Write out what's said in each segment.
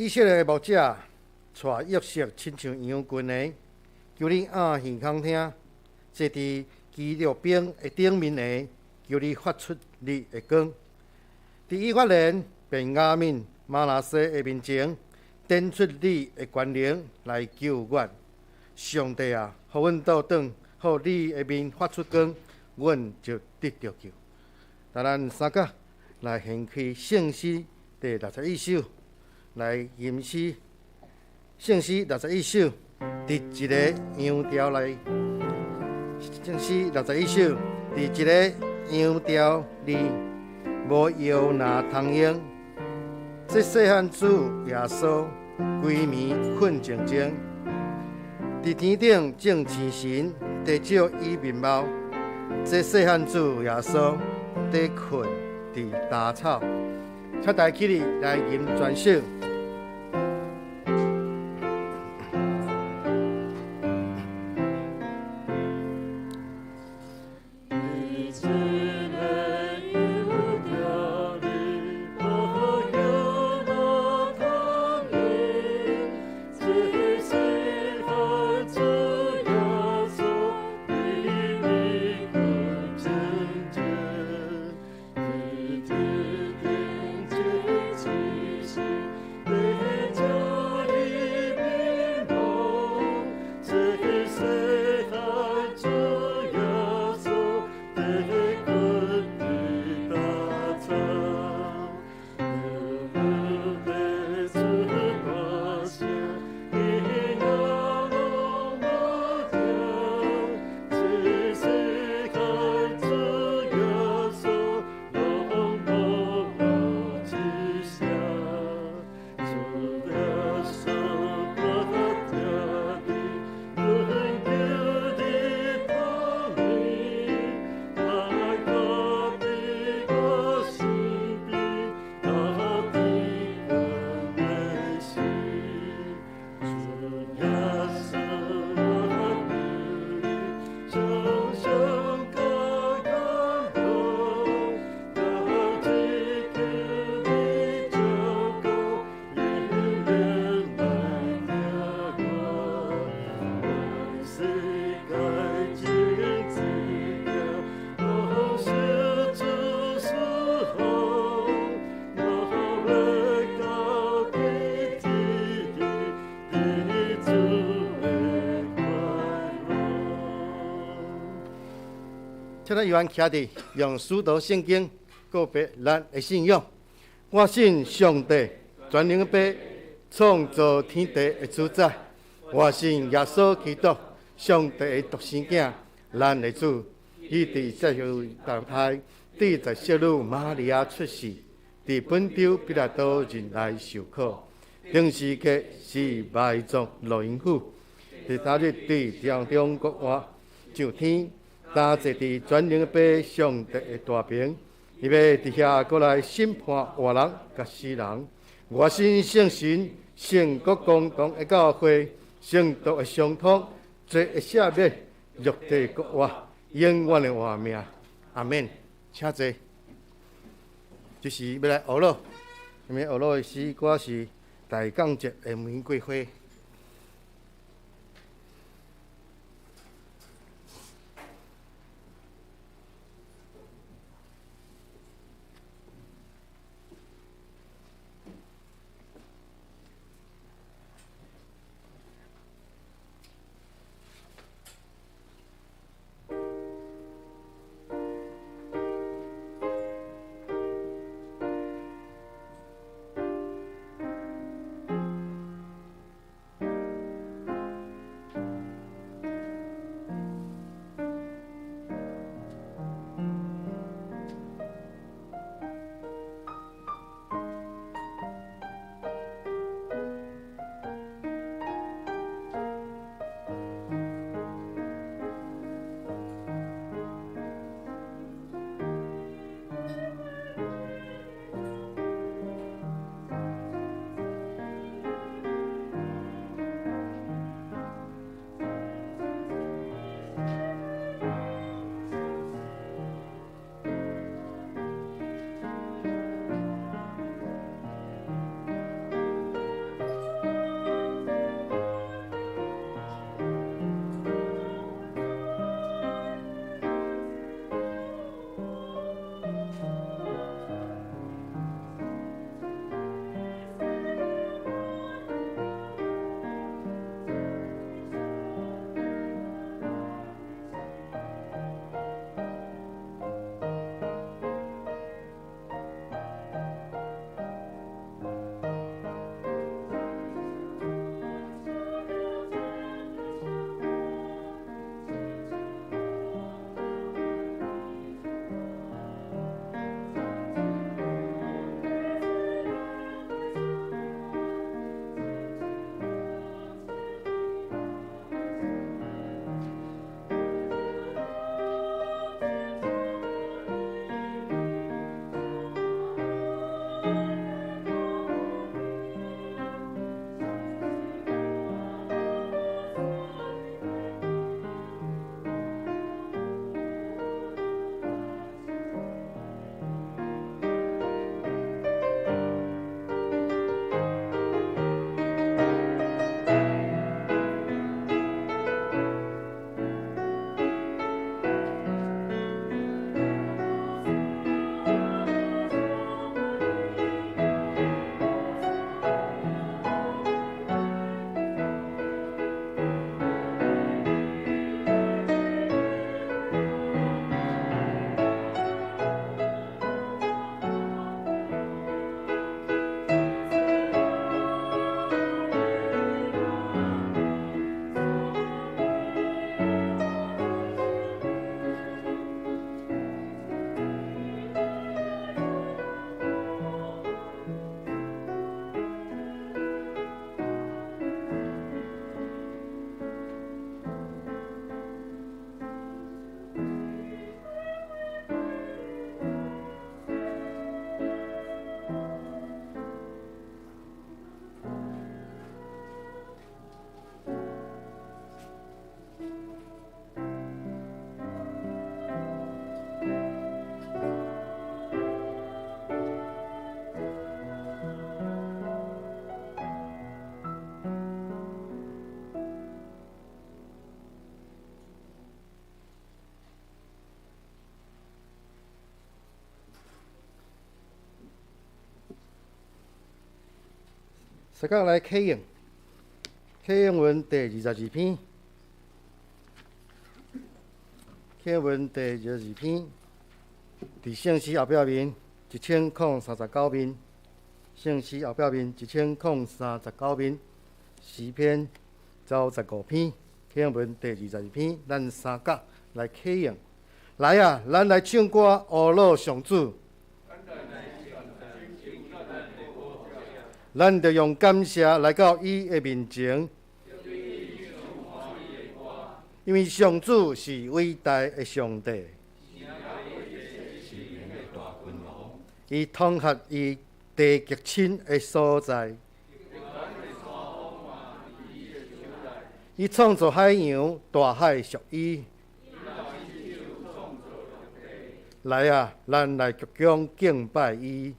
以色列牧者帶約瑟親像羊群的，求你掩耳孔聽，坐佇基路伯的頂面的，求你發出你的光。佇以法蓮、便雅憫、瑪拿西的面前，展出你的權能來救阮。上帝啊，予阮倒轉，予你的面發出光，阮就得著救。來，咱三甲來掀開聖詩第六十一首，來吟詩。聖詩六十一首，佇一个羊牢內。聖詩六十一首，佇一个羊牢裡，無藥若通用。這細漢主耶穌，規暝困靜靜，佇天頂眾星神，地照伊面貌。這細漢主耶穌，佇睏佇稻草。請大家起立來吟全首。請咱猶原徛佇用使徒聖經告白咱的信仰。我信上帝，全能的父，創造天地的主宰。我信耶穌基督，上帝的獨生囝，咱的主。伊佇聖母胎，佇在聖女瑪利亞出世，佇本丟彼拉多忍耐受苦，釘十字架死埋葬落陰府，第三日佇死人中復活，上天。擔坐佇全能的父上帝的大爿，伊欲佇遐閣來審判活人佮死人。我信聖神，聖國共同的教會，聖徒的相通，罪的赦免，肉體復活，永遠的活命。阿們。請坐。這時欲來學囉，啥物學囉的詩歌是大降節的玫瑰花。大家來啟用，啟用文第二十二篇，啟用文第二十二篇，佇聖詩後壁面1039面，聖詩後壁面1039面，詩篇95篇，啟用文第二十二篇，咱三甲來啟用。來啊，咱來唱歌，呵咾上主。咱著用感謝來到伊的面前，因為上主是偉大的上帝，伊統轄伊地極深的所在，伊創造海洋，大海屬伊。來啊，咱來鞠躬敬拜伊。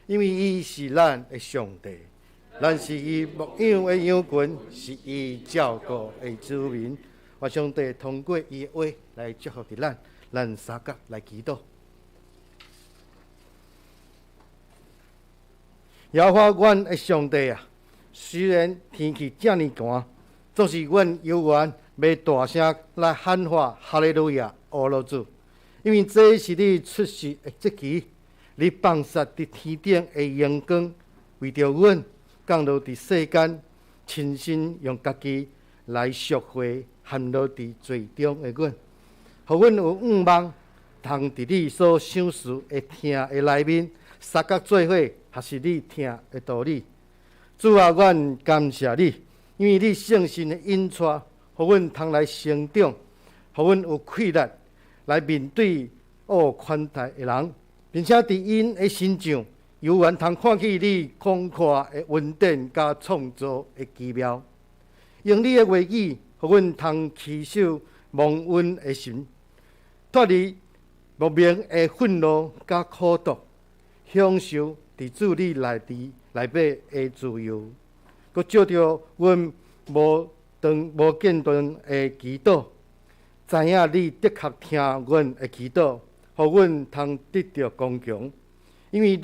因為伊是咱的上帝，咱是伊牧養的羊群，是伊照顧的子民。願上帝通過伊的話來祝福佇咱，咱三甲來祈禱。耶和華阮的上帝啊，雖然天氣遮爾寒，總是阮猶原欲大聲來喊話哈利路亞，呵咾主，因為這是你出世的節期。你放射佇天頂的榮光，為著阮降落佇世間，親身用家己來贖回陷落佇罪中的阮，予阮有向望，通佇你所賞賜的疼的內面，相佮做伙學習你疼的道理。主啊，阮感謝你，因為你聖神的引帶，予阮通來成長，予阮有氣力來面對惡款待的人。並且佇𪜶的身上，猶原通看見你廣闊的恩典佮創造的奇妙。用你的話語，予阮通持守蒙恩的心，脫離莫名的憤怒佮苦毒，享受佇主你內底內底的自由。閣借著阮無斷無間斷的祈禱，知影你的確聽阮的祈禱。予阮通得著剛強，因為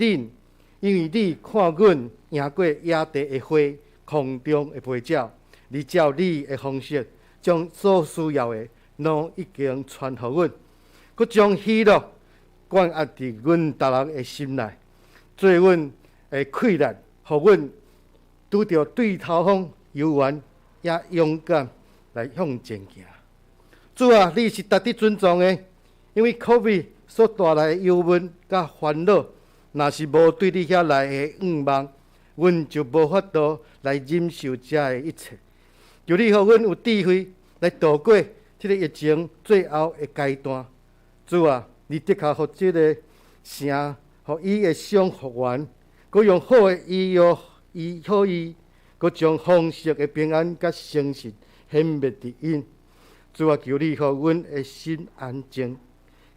你看阮贏過野地的花，空中的飛鳥，你照你的方式，將所需要的攏已經傳予阮，閣將喜樂灌壓佇阮逐人的心內，做阮的氣力，予阮拄著對頭風，猶原也勇敢來向前行。主啊，你是值得尊重的，因為 COVID 所帶來的憂悶佮煩惱，若是無對你遐來的向望，阮就無法度來忍受這的一切。求你予阮有智慧來度過這個疫情最後的階段。主啊，你的確予這个城，予伊的傷復原，閣用好的醫藥醫好伊，閣將豐碩的平安佮誠實顯明佇𪜶。主啊，求你予阮的心安靜。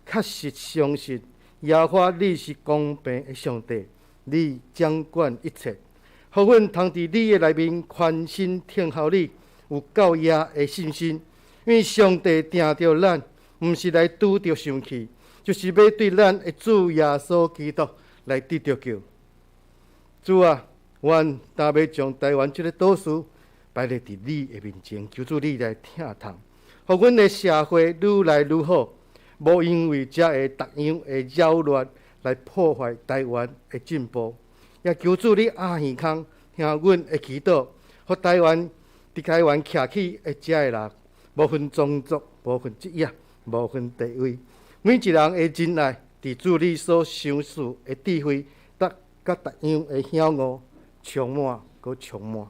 確實相信耶和華你是公平的上帝，你掌管一切，予阮通佇你的內面寬心聽候你，有夠額的信心。因為上帝定著咱，毋是來拄著生氣，就是欲對咱的主耶穌基督來得著救。主啊，阮今欲將台灣這个島嶼擺佇你的面前，求主你來疼痛，予阮的社會愈來愈好。無因為這个逐樣的擾亂來破壞台灣的進步，也求主你掩耳空聽阮的祈禱，予台灣佇台灣徛起的這个人，無分種族、無分職業、無分地位，每一人的仁愛，佇主你所賞賜的智慧，得佮逐樣的曉悟充滿，閣充滿。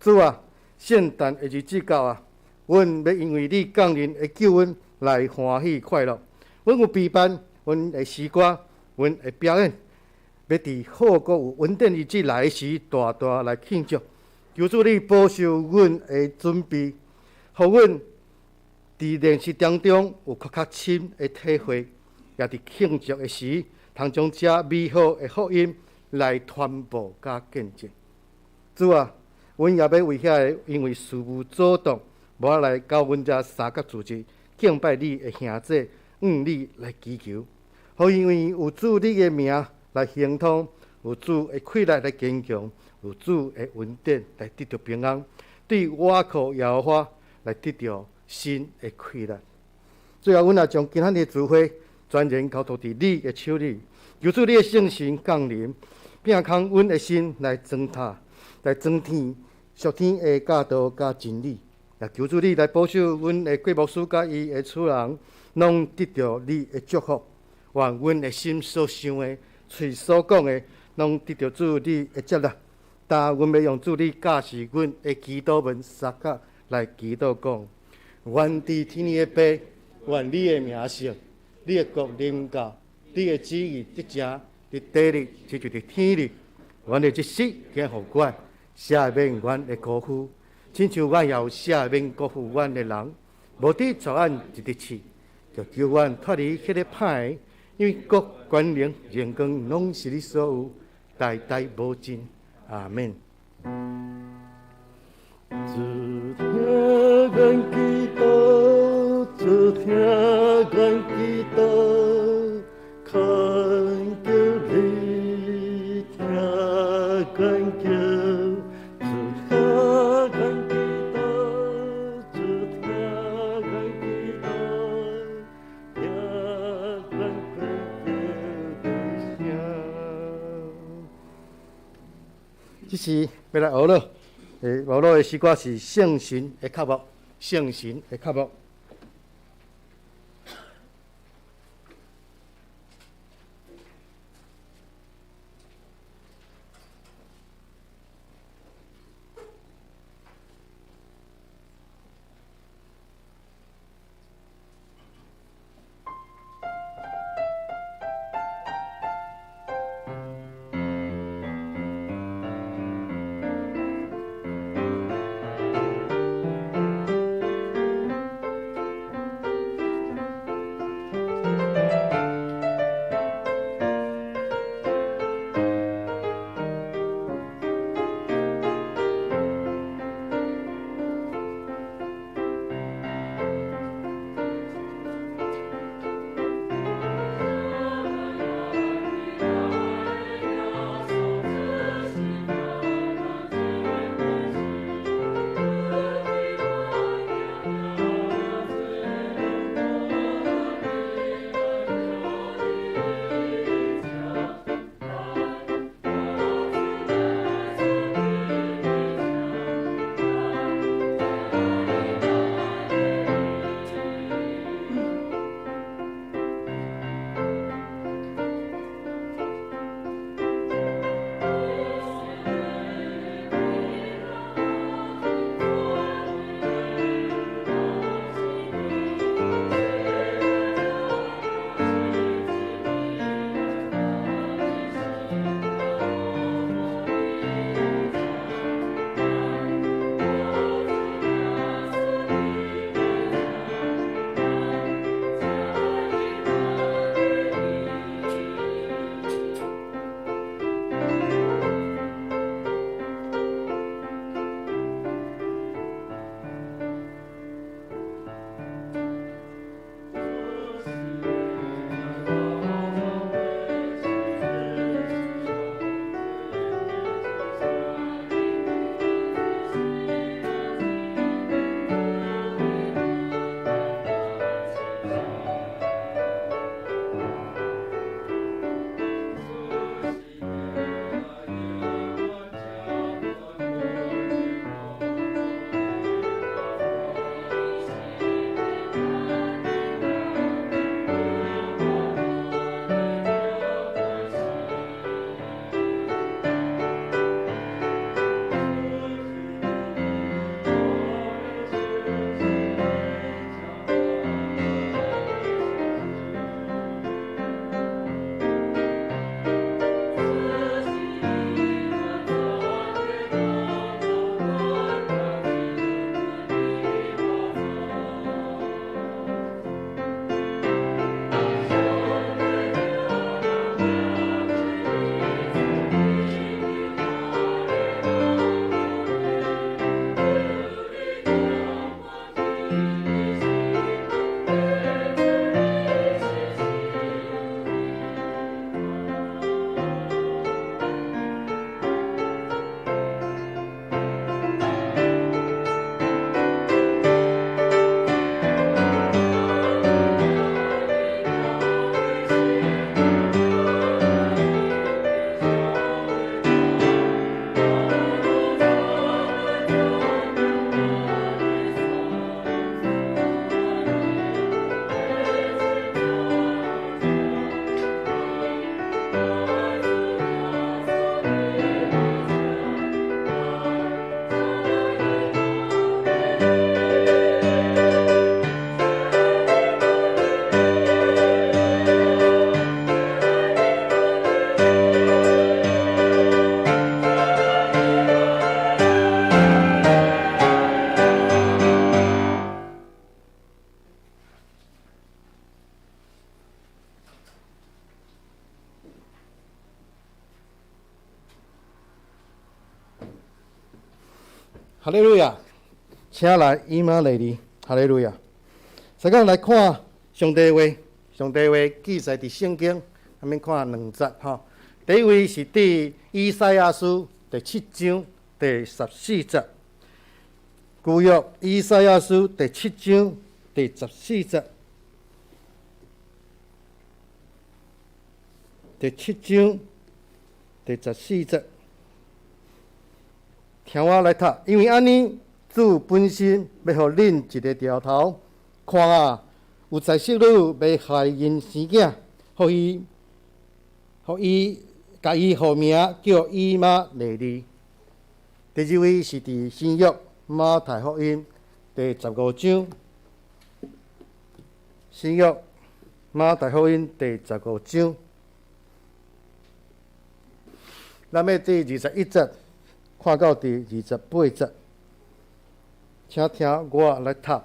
主啊，聖誕的日子到啊，阮欲因為你降臨的救恩來歡喜快樂。阮有備辦，阮的詩歌，阮的表演，欲佇好閣有恩典日子來時，大大來慶祝。求主你保守阮的準備，予阮佇練習當中有閣較深的體會，也佇慶祝的時，通將這美好的福音來傳播佮見證。主啊，阮也欲為遐个因為事務阻擋，無來到阮遮三角組織敬拜你的兄弟，向你來祈求，予因為有主你的名來亨通，有主的氣力來堅強，有主的恩典來得著平安，對倚靠耶和華來得著新的氣力。最後，阮也將今仔日的聚會全然交託佇你的手裡，求主你的聖神降臨，摒空阮的心來裝塔，來裝天屬天的教導佮真理。也求主你來保守阮的郭牧師佮伊的厝人，攏得著你的祝福。願阮的心所想的、喙所講的，攏得著主你的接納。但阮欲用主你教示阮的祈禱文相佮來祈禱講：阮佇天的父，願你的名聖，你的國臨到，你的旨意得成佇地裡，親像佇天裡。阮的一食今予阮，赦免阮的辜負，親像阮也有赦免辜負阮的人，無得帶阮入佇試，就救阮脫離彼个歹的，因為國、權能、榮光，攏是你所有，代代無盡。阿門。主聽阮祈禱，主聽阮祈禱，懇求你聽阮求。主聽阮祈禱，主聽阮祈禱，聽阮懇求的聲。這是欲來學囉，學囉的詩歌是聖神的渴慕，聖神的渴慕。哈利路亞，請來以馬內利，哈利路亞。先講來看上帝話，上帝話記載佇聖經，咱們看兩節吼。第一位是佇以賽亞書第七章第十四節，舊約以賽亞書第七章第十四節，第七章第十四節，聽我來讀，因為按呢，主本身欲予恁一个兆頭，看啊，有在室女欲懷孕生囝，予伊，予伊，共伊號名叫以馬內利。第二位是佇新約馬太福音第十五章，新約馬太福音第十五章，咱欲佇21節看到第28節，請聽我來讀。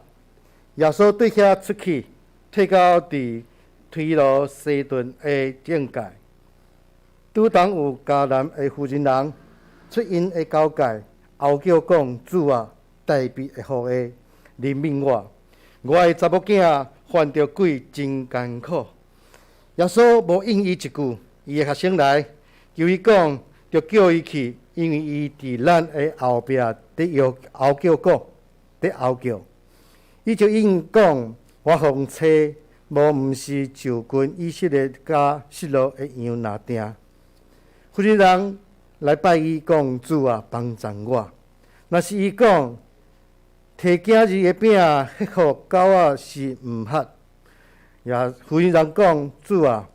耶穌對遐出去，退到佇推羅西頓的境界，拄當有迦南的婦人人出𪜶的交界，哀叫講：主啊，大衛的後裔，憐憫我！我的查某囝犯著鬼，真艱苦。耶穌無應伊一句，伊的學生來求伊講，就叫伊去，因為伊佇咱的後壁佇搖哀叫講，佇哀叫。伊就應講：我奉差，無毋是就近以色列家失落的羊若定。婦人人來拜伊講：主啊，幫贊我。若是伊講，提囝兒的餅彼予狗仔是毋合。也婦人人講：主啊，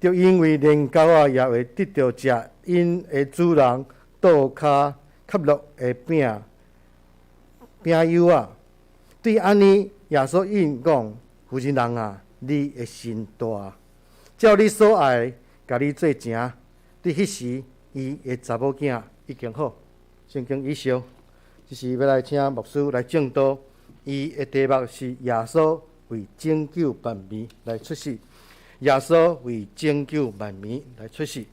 著因為連狗仔也會得著食𪜶的主人桌跤磕落的餅餅幼仔。對按呢，耶穌應講：婦人人啊，你的信大，照你所愛，共你做成。對彼時，伊的查某囝已經好。聖經以上，這是欲來請牧師來證道。伊的題目是耶穌為拯救萬民來出世。耶穌為拯救萬民來出世。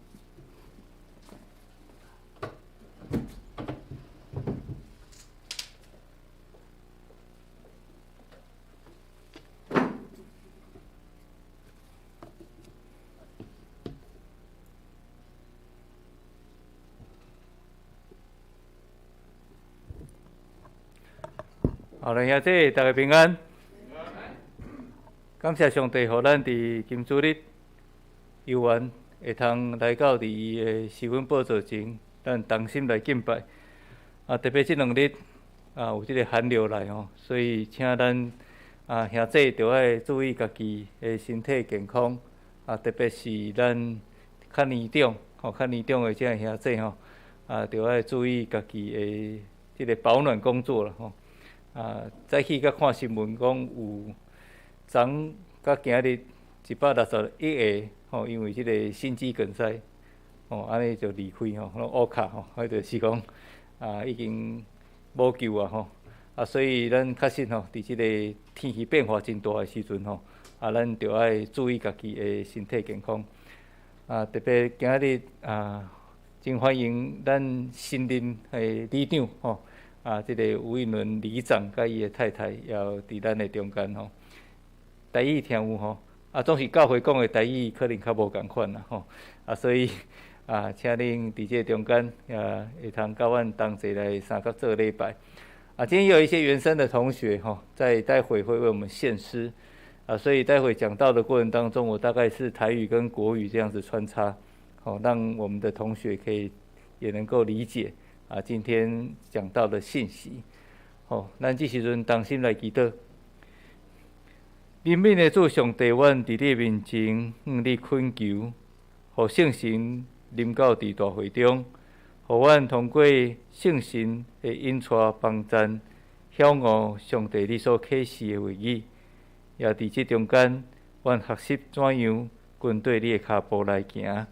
好嘞，兄弟，大家平安。感謝上帝，予咱佇金主日有緣會通來到佇伊的施恩寶座前，咱同心來敬拜。啊，特別這兩日啊，有這个寒流來吼，所以請咱啊兄弟著愛注意家己的身體健康。啊，特別是咱較年長吼，較年長的這个兄弟吼，啊，著愛注意家己的這个保暖工作啦吼。啊，早起閣看新聞講有昨佮今日161个吼，因為這个心肌梗塞吼，按呢就離開吼，攏烏卡吼，彼就是講啊，已經無救啊吼。啊，所以咱確實吼，佇這个天氣變化真大的時陣吼，啊，咱著愛注意家己的身體健康。啊，特別今日啊，真歡迎咱新任的里長吼。啊，這个吳應倫里長佮伊的太太也有佇咱的中間吼。台語聽有吼，啊，總是教會講的台語可能較無仝款啦吼。啊，所以啊，請恁佇這个中間啊，會通佮阮同齊來相佮做禮拜。啊，今天有一些原生的同學吼，在待會會為我們獻詩。啊，所以待會講道的過程當中，我大概是台語跟國語這樣子穿插，好，讓我們的同學可以也能夠理解。啊，今天講到的信息，好，咱這時陣同心來祈禱。憐憫的主上帝，阮佇你面前向你懇求，予聖神臨到佇大會中，予阮通過聖神的引帶幫贊，曉悟上帝你所啟示的話語。也佇這中間，阮學習怎樣跟綴你的跤步來行。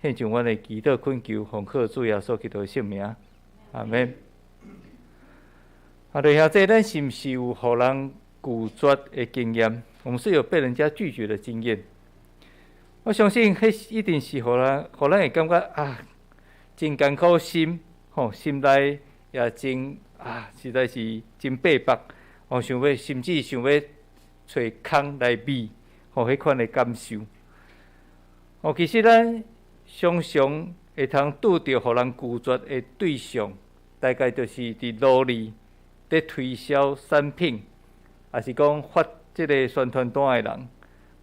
獻上阮的祈禱懇求，奉靠主耶穌基督的聖名。阿們。啊，對兄弟，咱是毋是有予人拒絕的經驗？我們是有被人家拒絕的經驗。我相信，彼一定是予人，予咱會感覺啊，真艱苦心，吼，心內也真啊，實在是真白目，哦，想欲甚至想欲揣空來覓，吼，彼款的感受。哦，其實咱常常會通拄著予人拒絕的對象，大概就是佇路裡佇推銷產品，抑是講發這个宣傳單的人，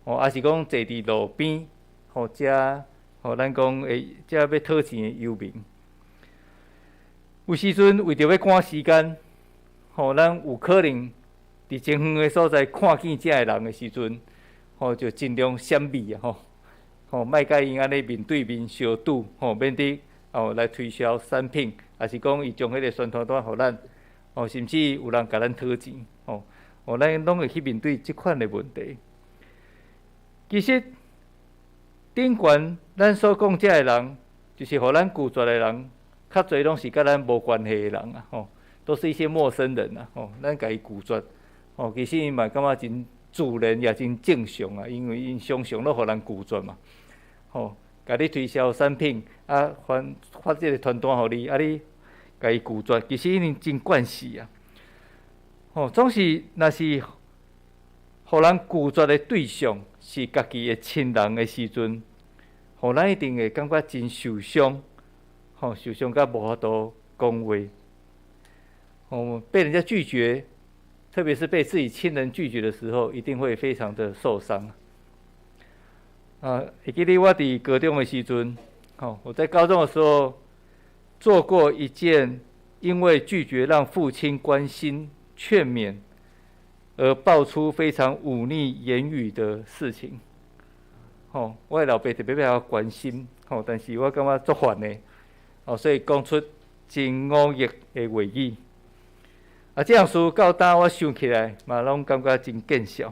吼，抑是講坐佇路邊，吼，遮吼，咱講會遮欲討錢的遊民。有時陣為著欲趕時間，吼，咱有可能佇真遠的所在看見遮的人的時陣，吼，就盡量閃避啊，吼，吼，莫共𪜶按呢面對面相拄，吼，免得哦來推銷產品，抑是講伊將彼个宣傳單予咱，哦，甚至有人共咱討錢，吼，哦，咱攏會去面對這款的問題。其實，頂懸咱所講遮的人，就是予咱拒絕的人，較濟攏是佮咱無關係的人啊，吼，都是一些陌生人啊，吼，咱共伊拒絕，吼，其實𪜶嘛感覺真自然，也真正常啊，因為𪜶常常攏予人拒絕嘛，吼，共你推銷產品，啊，發發這个傳單予你，啊，你共伊拒絕，其實𪜶真慣勢啊，吼，總是若是予人拒絕的對象是家己的親人的時陣，予咱一定會感覺真受傷，吼，受傷甲無法度講話，哦，被人家拒絕，特別是被自己親人拒絕的時候，一定會非常的受傷。啊，會記得我佇高中的時陣，吼，我在高中的時候做過一件因為拒絕讓父親關心勸勉而爆出非常忤逆言語的事情。吼，我的老爸特別欲我關心，吼，但是我感覺足煩的，哦，所以講出真忤逆的話語。啊，這項事到今我想起來，嘛攏感覺真見笑。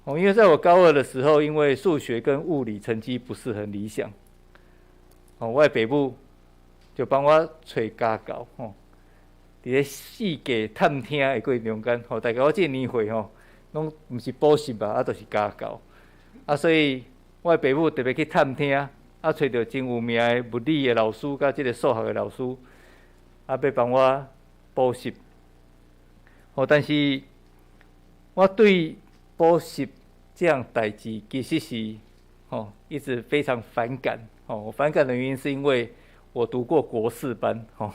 哦，因為在我高二的時候，因為數學跟物理成績不是很理想，哦，我的爸母就幫我揣家教，吼，佇咧四界探聽的過程中間，吼，大概我這個年歲吼，攏毋是補習吧，啊，就是家教。啊，所以我的爸母特別去探聽，啊，揣著真有名的物理的老師，佮這个數學的老師，啊，欲幫我補習。吼，但是我對補習這項代誌其實是吼一直非常反感。吼，我反感的原因是因為我讀過國四班，吼，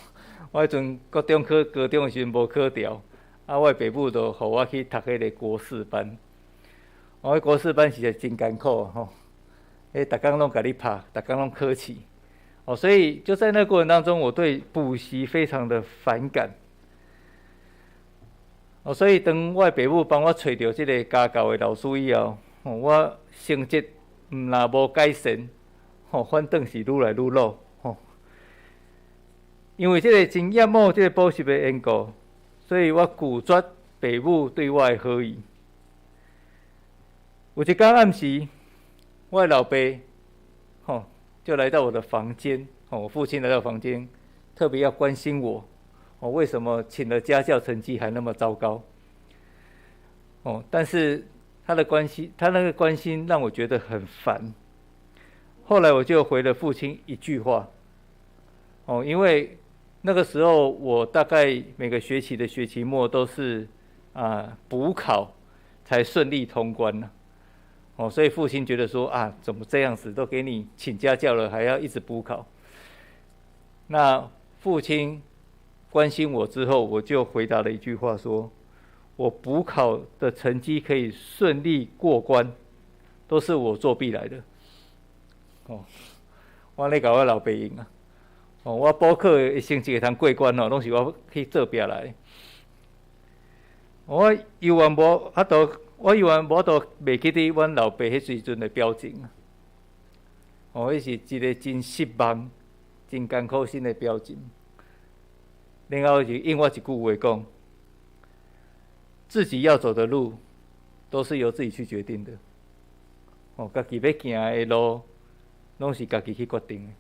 我彼陣國中考高中的時陣無考著，啊，我的爸母就予我去讀彼个國四班。我彼國四班實在真艱苦吼，彼逐工攏共你拍，逐工攏考試，哦，所以就在那個過程當中，我對補習非常的反感。哦，所以當我的爸母幫我揣著這个家教的老師以後，我成績毋但無改善，吼，反轉是愈來愈落，吼。因為這个真厭惡這个補習的緣故，所以我拒絕爸母對我的好意。有一天暗時，我的老爸，吼，就來到我的房間，吼，我父親來到房間，特別要關心我，我為什麼請了家教成績還那麼糟糕？哦，但是他的關心，他那個關心讓我覺得很煩。後來我就回了父親一句話，哦，因為那個時候我大概每個學期的學期末都是啊補考才順利通關呢。哦，所以父親覺得說啊，怎麼這樣子都給你請家教了，還要一直補考？那父親關心我之後，我就回答了一句話說：我補考的成績可以順利過關，都是我作弊來的。哦，我咧共我老爸應啊。哦，我補考的成績會通過關哦，攏是我去作弊來的。我猶原無法度，我猶原無法度袂記得阮老爸彼時陣的表情。哦，彼是一个真失望、真艱苦心的表情。然後就應我一句話講：自己要走的路，都是由自己去決定的。哦，家己欲行的路，攏是家己去決定的。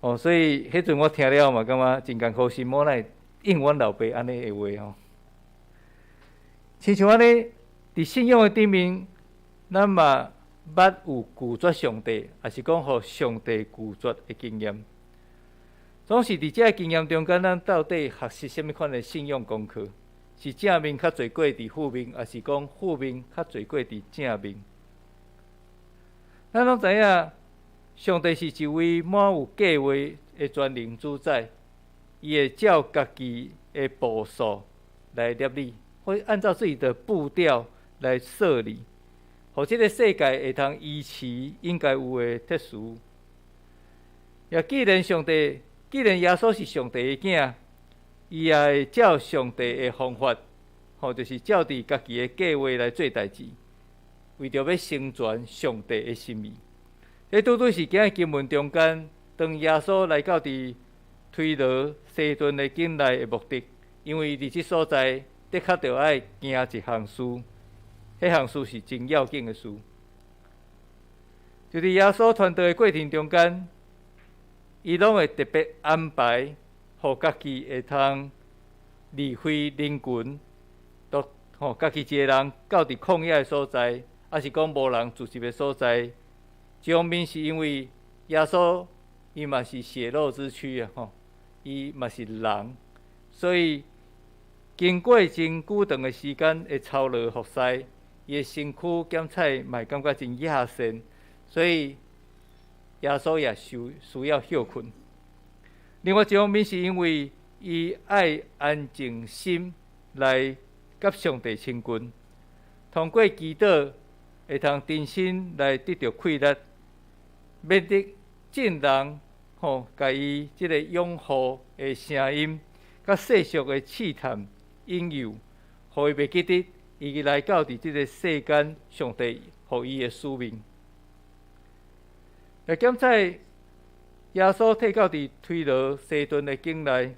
哦，所以彼陣我聽了嘛，感覺真艱苦心，我哪會應阮老爸按呢的話吼。親像按呢，佇信仰的頂面，咱嘛捌有拒絕上帝，抑是講予上帝拒絕的經驗。總是佇這个經驗中間，咱到底學習啥物款的信仰功課？是正面較濟過佇負面，抑是講負面較濟過佇正面？咱攏知影，上帝是一位滿有計劃的全能主宰，伊會照家己的步數來捏理，會按照自己的步調來設立，予這个世界會通維持應該有的秩序。也既然上帝，既然耶穌是上帝的囝，伊也會照上帝的方法，吼，就是照佇家己的計劃來做代誌，為著欲成全上帝的心意。這拄拄是今日經文中間，當耶穌來到佇推羅西頓的境內的目的，因為佇這所在的確著愛行一項事，彼項事是真要緊的事。就佇耶穌傳道的過程中間，伊攏會特別安排，予家己會通離開人群，獨予家己一个人到佇曠野的所在，抑是講無人聚集的所在。一方面是因為耶穌伊嘛是血肉之軀啊，吼，伊嘛是人，所以經過真久長的時間的操勞服侍，伊的身軀檢採嘛會感覺真厭糞，所以耶穌也需需要歇睏。另外一方面是因為伊愛安靜心來佮上帝親近，通過祈禱會通重新來得著氣力，免得眾人吼共伊這个擁護的聲音，佮世俗的試探引誘，予伊袂記得伊來到佇這个世間，上帝予伊的使命。來檢採耶穌退到佇推羅西頓的境內，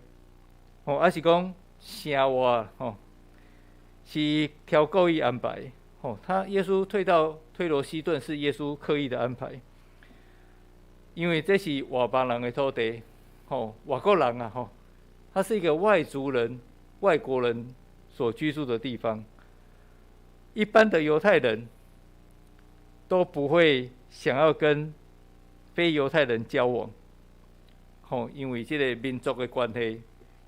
吼，抑是講城外，吼，是挑故意安排，吼，他耶穌退到推羅西頓是耶穌刻意的安排，因為這是外邦人的土地，吼，外國人啊，吼，他是一個外族人、外國人所居住的地方，一般的猶太人都不會想要跟非猶太人交往，吼，因為這个民族的關係，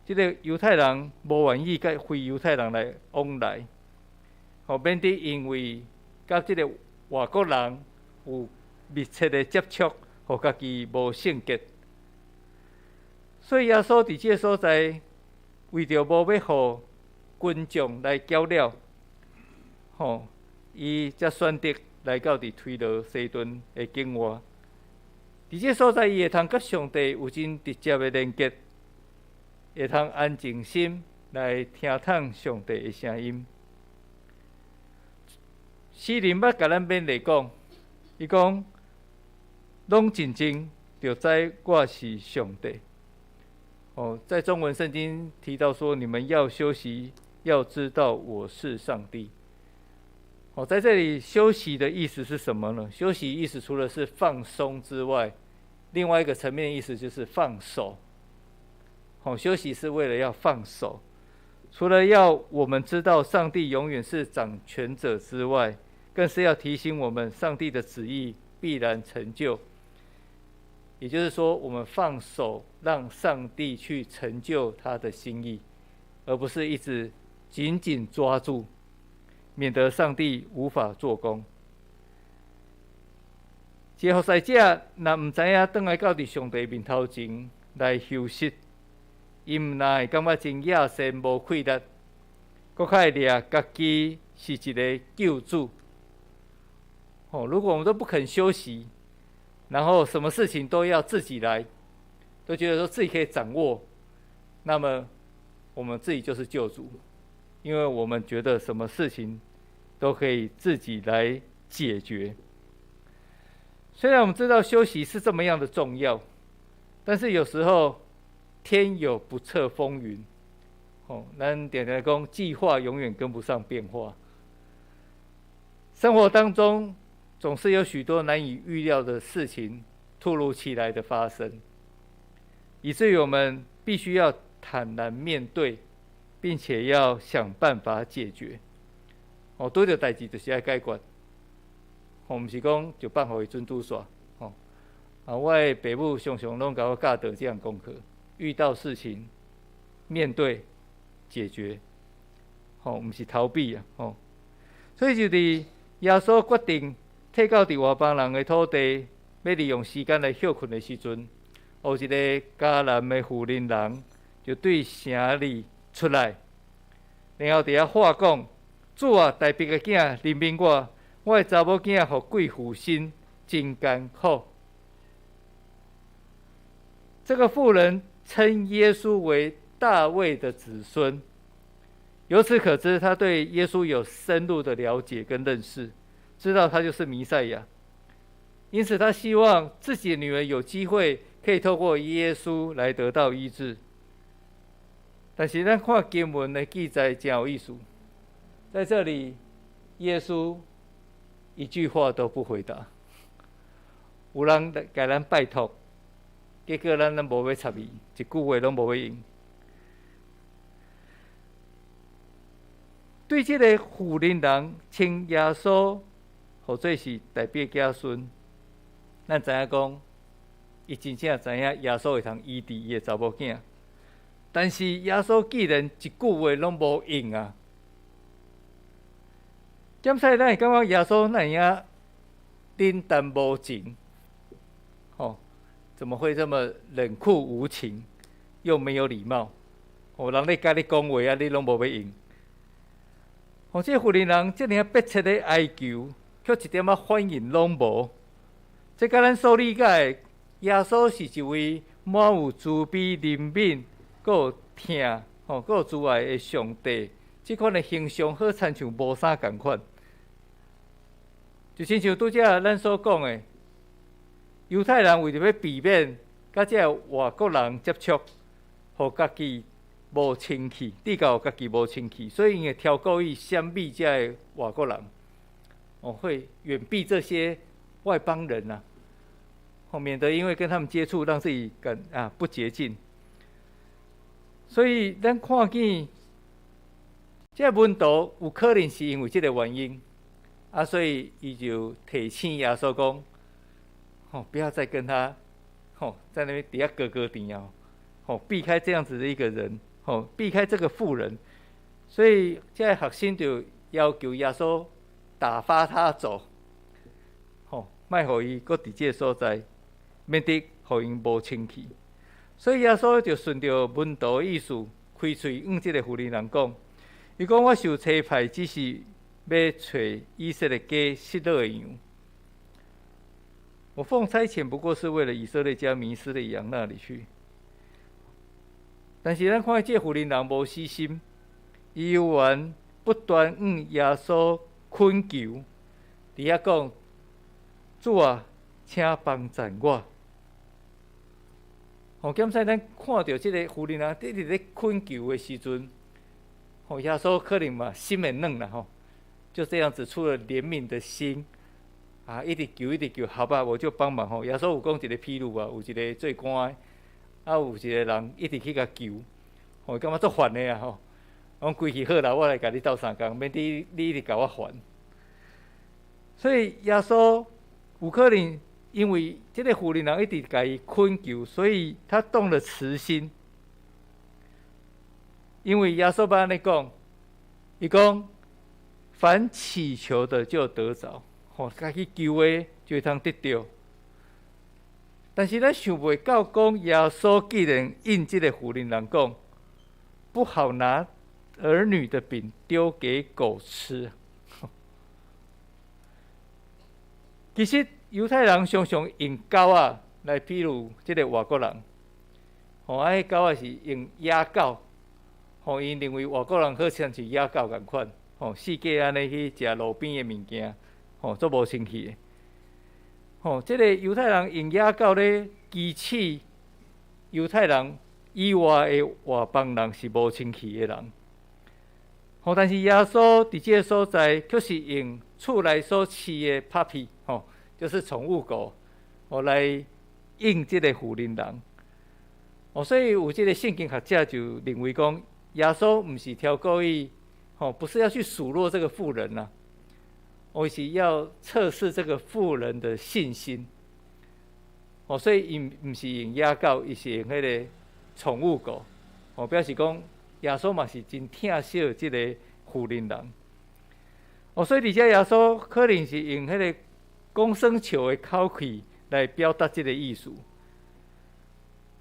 這个猶太人無願意佮非猶太人來往來，吼，免得因為佮這个外國人有密切的接觸，予家己無聖潔。所以耶穌佇這个所在，為著無欲予群眾來攪擾，吼，伊才選擇來到佇推羅西頓的境外。佇這个所在，伊會通佮上帝有真直接的連結，會通安靜心來聽聽上帝的聲音。詩人捌共咱勉勵講，伊講攏靜靜，就知我是上帝。哦，在中文聖經提到說，你們要休息，要知道我是上帝。哦，在這裡休息的意思是什麼呢？休息意思除了是放鬆之外，另外一個層面意思就是放手。哦，休息是為了要放手，除了要我們知道上帝永遠是掌權者之外，更是要提醒我們上帝的旨意必然成就。也就是說，我們放手讓上帝去成就他的心意，而不是一直緊緊抓住，免得上帝無法做工。一个服侍者若毋知影轉來到佇上帝面頭前來休息，伊毋但會感覺真厭糞無氣力，閣較會掠家己是一个救主。哦，如果我們都不肯休息，然後什麼事情都要自己來，都覺得說自己可以掌握，那麼我們自己就是救主，因為我們覺得什麼事情都可以自己來解決。雖然我們知道休息是這麼樣的重要，但是有時候天有不測風雲，哦，咱常常講計劃永遠跟不上變化。生活當中總是有許多難以預料的事情突如其來的發生，以至於我們必須要坦然面對，並且要想辦法解決。哦，拄著代誌就是愛解決。哦，毋是講就放予伊準拄煞。吼，啊，我的爸母常常攏共我教導這項功課。遇到事情面對解決，吼，毋是逃避啊，吼。所以就佇耶穌決定退到佇外邦人的土地，欲利用時間來歇睏的時陣，有一個迦南的婦人人就對城裡出來，然後佇遐喊講：主啊，大衛的囝，憐憫我，我的查某囝予鬼附身，真艱苦。這個婦人稱耶穌為大衛的子孫，由此可知，他對耶穌有深入的了解跟認識，知道他就是彌賽亞。因此，他希望自己的女兒有機會可以透過耶穌來得到醫治。但是，咱看經文的記載真有意思，在這裡，耶穌一句話都不回答。有人來共咱拜託，結果咱攏無欲插伊，一句話攏無欲應。對這个婦人人稱耶穌，號做是大衛子孫，咱知影講，伊真正知影耶穌會通醫治伊的查某囝。但是耶穌既然一句話攏無應啊，檢使咱會感覺耶穌哪會遐冷淡無情？吼，怎麼會這麼冷酷無情，又沒有禮貌？哦，人咧共你講話啊，你攏無欲應。哦，這個婦人人這爾迫切咧哀求，卻一點仔反應攏無。這佮咱所理解的，耶穌是一位滿有慈悲憐憫、閣有疼、吼，閣有慈愛的上帝，這款的形象好親像無啥仝款。就親像拄才咱所講的，猶太人為著欲避免佮這个外國人接觸，予家己無清氣，比較家己無清氣，所以𪜶會挑故意閃避這个外國人，哦，會遠避這些外邦人啊，哦，免得因為跟他們接觸，讓自己感啊不潔淨。所以咱看見這個門徒有可能是因為這個原因，啊，所以伊就提醒耶穌講：吼，不要再跟他，吼，在那邊底下咯咯甜哦，吼，避開這樣子的一個人。吼，避開這個婦人，所以這個學生就要求耶穌打發他走，吼，莫予伊閣佇這個所在，免得予𪜶無清氣。所以耶穌就順著門徒的意思，開喙向這個婦人人講，伊講我受差派，只是欲揣以色列家失落的羊。我奉差遣，不過是為了以色列家迷失的羊那裡去。但是咱看這婦人人無死心，伊猶原不斷向耶穌懇求，佇遐講：主啊，請幫贊我。吼，檢使咱看著這個婦人人一直咧懇求的時陣，吼，耶穌可能嘛心會軟啦吼，就這樣子出了憐憫的心，啊，一直求一直求，好吧，我就幫忙吼。耶穌有講一個譬喻啊，有一個做官的。啊，有一個人一直去共求，吼，感覺足煩的啊吼。講規氣好啦，我來共你鬥相共，免得你一直共我煩。所以耶穌有可能因為這個婦人人一直共伊懇求，所以他動了慈心。因為耶穌捌按呢講，伊講凡祈求的就得著，吼，共去求的就會通得著。但是咱想袂到，講耶穌竟然應這個婦人人講，不好拿兒女的餅丟給狗吃。其實猶太人常常用狗仔來比喻這个外國人，吼，啊，彼狗仔是用野狗，吼，𪜶認為外國人好像是野狗仝款，吼，四界按呢去食路邊的物件，吼，足無清氣的。吼，這个猶太人用野狗咧歧視猶太人以外的外邦人是無清氣的人。吼，但是耶穌佇這个所在，卻是用厝內所飼的 puppy，吼，就是寵物狗，吼來應這个婦人人。哦，所以有這个聖經學者就認為講，耶穌毋是挑故意，吼，不是要去數落這個婦人呐。我是要測試這個婦人的信心，哦，所以伊毋是用野狗，伊是用彼個寵物狗。哦，表示講耶穌嘛是真疼惜這个婦人人。哦，所以佇遮耶穌可能是用彼个講耍笑的口氣來表達這个意思。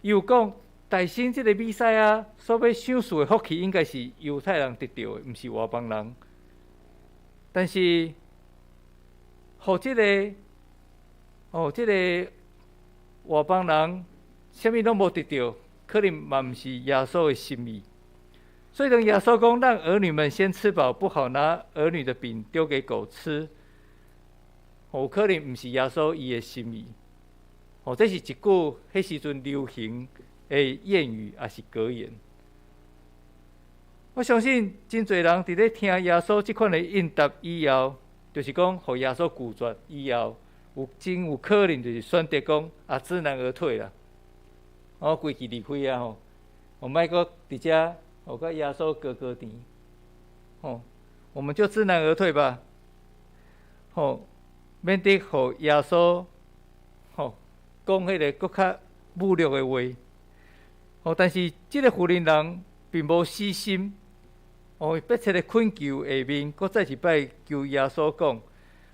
伊有講，大生這个彌賽亞所欲賞賜的福氣，應該是猶太人得著的，毋是外邦人。但是，予這个哦，這个外邦人啥物攏無得著，可能嘛毋是耶穌的心意。所以當耶穌講，讓兒女們先吃飽，不好拿兒女的餅丟給狗吃，哦，可能毋是耶穌伊的心意。哦，這是一句彼時陣流行的諺語，抑是格言。我相信真濟人佇咧聽耶穌這款的應答以後，就是講予耶穌拒絕以後，有真有可能就是選擇講啊，知難而退啦。我規氣離開啊吼，我莫閣佇遮，予佮耶穌擱擱甜，吼，我們就知難而退吧。吼，免得予耶穌吼講彼个閣較侮辱的話。吼，但是這个婦人人並無死心，哦，迫切的懇求下面，閣再一擺求耶穌講，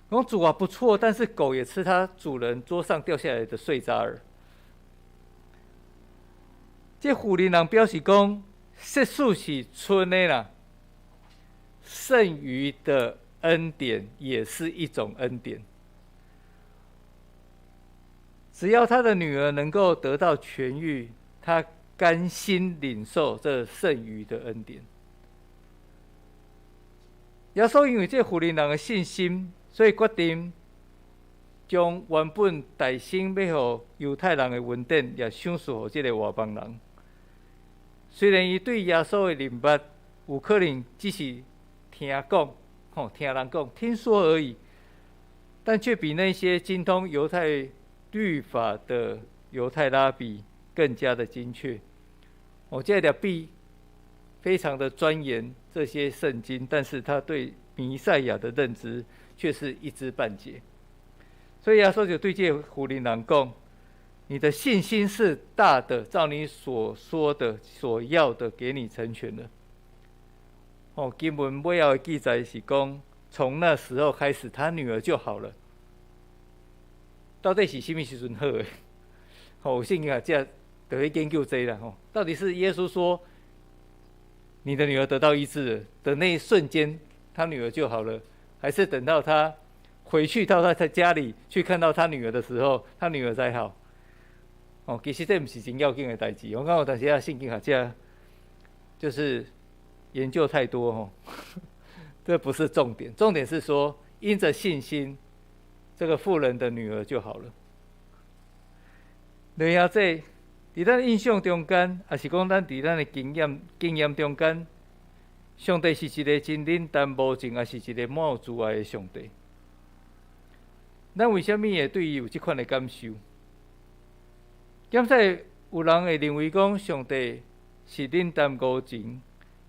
講主啊，不錯，但是狗也吃它主人桌上掉下來的碎渣兒。這婦人人表示講，即使是賰的啦，剩餘的恩典也是一種恩典。只要他的女兒能夠得到痊癒，他甘心領受這剩餘的恩典。耶穌因為這婦人人的信心，所以決定將原本大生欲予猶太人的恩典，也賞賜予這个外邦人。雖然伊對耶穌的認捌有可能只是聽講，吼，聽人講，聽說而已，但卻比那些精通猶太律法的猶太拉比更加的精確。哦，這個拉比非常的鑽研這些聖經，但是他對彌賽亞的認知卻是一知半解。所以耶穌就對這個婦人人講：你的信心是大的，照你所說的、所要的，給你成全了。哦，經文尾後的記載是講，從那時候開始，他女兒就好了。到底是啥物時陣好的？哦，有聖經學者就去研究這啦。吼，到底是耶穌說你的女兒得到醫治了的那一瞬間，他女兒就好了，還是等到他回去到他在家裡去看到他女兒的時候，他女兒才好？哦，其實這毋是真要緊的代誌。我感覺有當時啊，聖經學者就是研究太多吼，這不是重點，重點是說因着信心，這個婦人的女兒就好了。兩兄弟，佇咱印象中間，抑是講咱佇咱的經驗中間，上帝是一个真冷淡無情，抑是一個滿有慈愛的上帝？咱為啥物會對伊有這款的感受？敢使有人會認為講上帝是冷淡無情，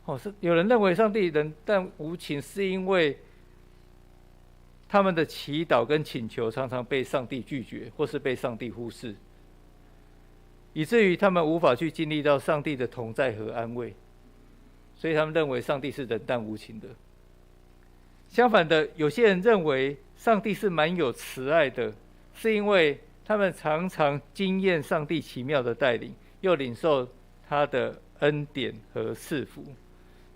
吼，是有人認為上帝冷淡無情，是因為他們的祈禱跟請求常常被上帝拒絕，或是被上帝忽視，以至於他們無法去經歷到上帝的同在和安慰，所以他們認為上帝是冷淡無情的。相反的，有些人認為上帝是滿有慈愛的，是因為他們常常經驗上帝奇妙的帶領，又領受他的恩典和賜福，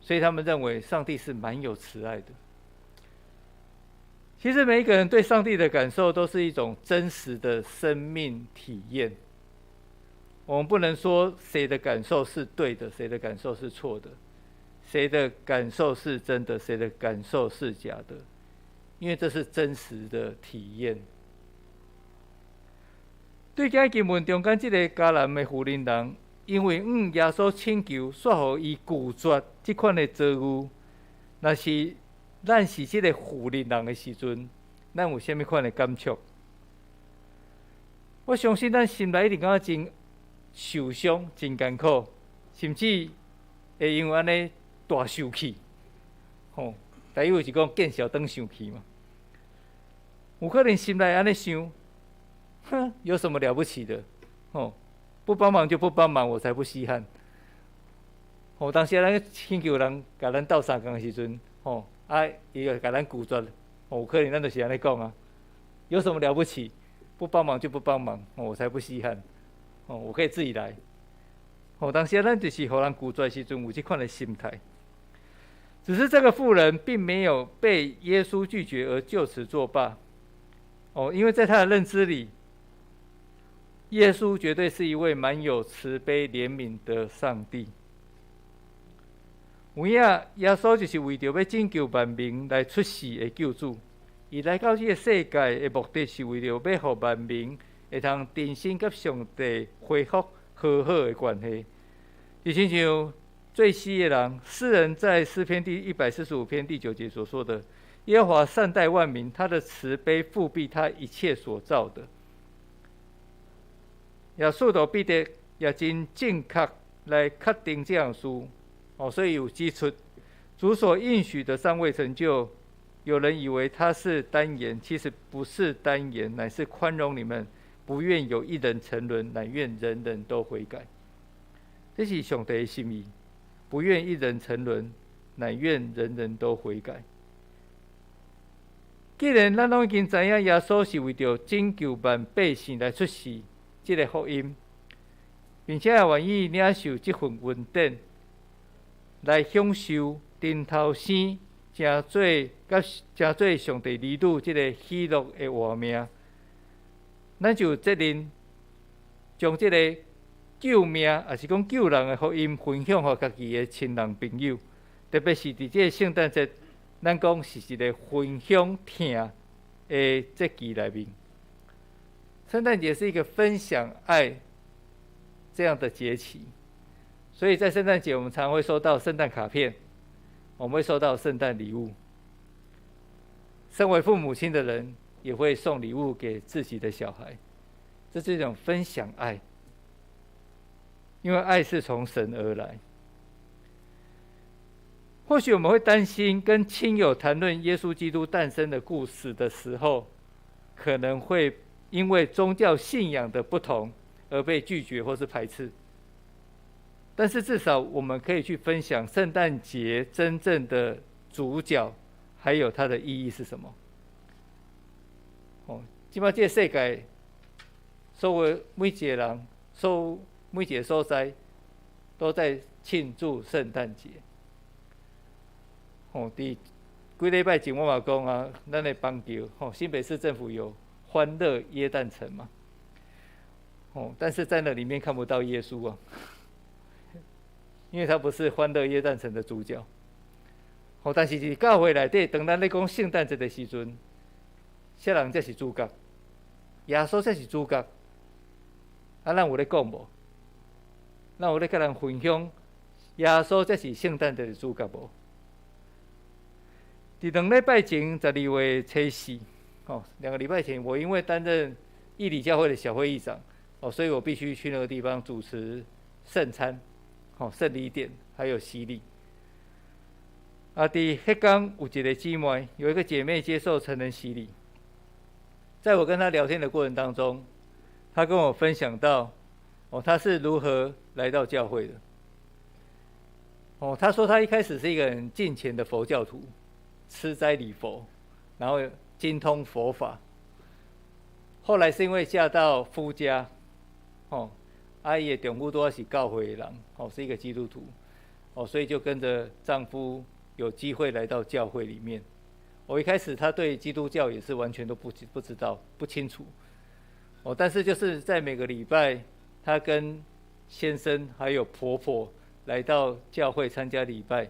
所以他們認為上帝是滿有慈愛的。其實每一個人對上帝的感受都是一種真實的生命體驗。我們不能說誰的感受是對的，誰的感受是錯的，誰的感受是真的，誰的感受是假的，因為這是真實的體驗。對這經文中間這个迦南的婦人人，因為耶穌請求，煞予伊拒絕這款的遭遇。若是咱是這个婦人人的時陣，咱有啥物款的感觸？我相信咱心內一定感覺真受傷、真艱苦，甚至會因為按呢大受氣。吼，台語是講見笑轉生氣嘛。有可能心內按呢想，哼，有什麼了不起的？吼，不幫忙就不幫忙，我才不稀罕。吼，當時咱請求人共咱鬥相共的時陣，吼，啊，伊就共咱拒絕，有可能咱就是按呢講啊。有什麼了不起？不幫忙就不幫忙，我才不稀罕。哦，我可以自己來。吼，當時咱就是予人拒絕的時陣，有這款的心態。只是這個婦人並沒有被耶穌拒絕而就此作罷。哦，因為在他的認知裡，耶穌絕對是一位滿有慈悲憐憫的上帝。有影，耶穌就是為著欲拯救萬民來出世的救主。伊來到這個世界的目的是為著欲予萬民會通重新佮上帝恢復和好的關係。就親像作詩的人，詩人在詩篇第145篇第9節所說的：“耶和華善待萬民，他的慈悲覆庇他一切所造的。”也使徒彼得也真正確來確定這樣事，哦，所以有指出主所應許的尚未成就。有人以為他是耽延，其實不是耽延，乃是寬容你們，不願有一人沉淪，乃願人人都悔改。這是上帝的心意，不願一人沉淪，乃願人人都悔改。既然咱攏已經知影耶穌是為著拯救萬百姓來出世這个福音，並且也願意領受這份恩典，來享受重頭生，成做佮成做上帝兒女這个喜樂的活命，咱就有責任將這个救命，抑是講救人的福音分享予家己的親人朋友，特別是佇這个聖誕節，咱講是一个分享疼的節期內面。聖誕節是一個分享愛這樣的節期，所以在聖誕節，我們常會收到聖誕卡片，我們會收到聖誕禮物。身為父母親的人，也會送禮物給自己的小孩，這是一種分享愛，因為愛是從神而來。或許我們會擔心，跟親友談論耶穌基督誕生的故事的時候，可能會因為宗教信仰的不同而被拒絕或是排斥。但是至少我們可以去分享聖誕節真正的主角，還有它的意義是什麼。哦，這擺這个世界，所有每一个人，所有每一个所在，都在慶祝聖誕節。哦，佇幾禮拜前我嘛講啊，咱的邦橋，吼，新北市政府有歡樂耶誕城嘛。哦，但是在那裡面看不到耶穌啊，因為他不是歡樂耶誕城的主角。哦，但是佇教會內底，當咱咧講聖誕節的時陣，啥人才是主角？耶穌才是主角。啊，咱有咧講無？咱有咧佮人分享耶穌才是聖誕節的主角無？佇兩禮拜前，12月初四，哦，2個禮拜前，我因為擔任義理教會的小會議長，哦，所以我必須去那個地方主持聖餐，哦，聖禮典，還有洗禮。啊，佇彼工有一个姊妹，有一個姐妹接受成人洗禮。在我跟她聊天的過程當中，她跟我分享到，哦，她是如何來到教會的。哦，她說她一開始是一個很敬虔的佛教徒，吃齋禮佛，然後精通佛法。後來是因為嫁到夫家，哦，啊伊的丈夫拄仔是教會的人，哦，是一個基督徒，哦，所以就跟着丈夫有機會來到教會裡面。我一開始她對基督教也是完全都不知道，不清楚，哦，但是就是在每個禮拜，她跟先生還有婆婆來到教會參加禮拜，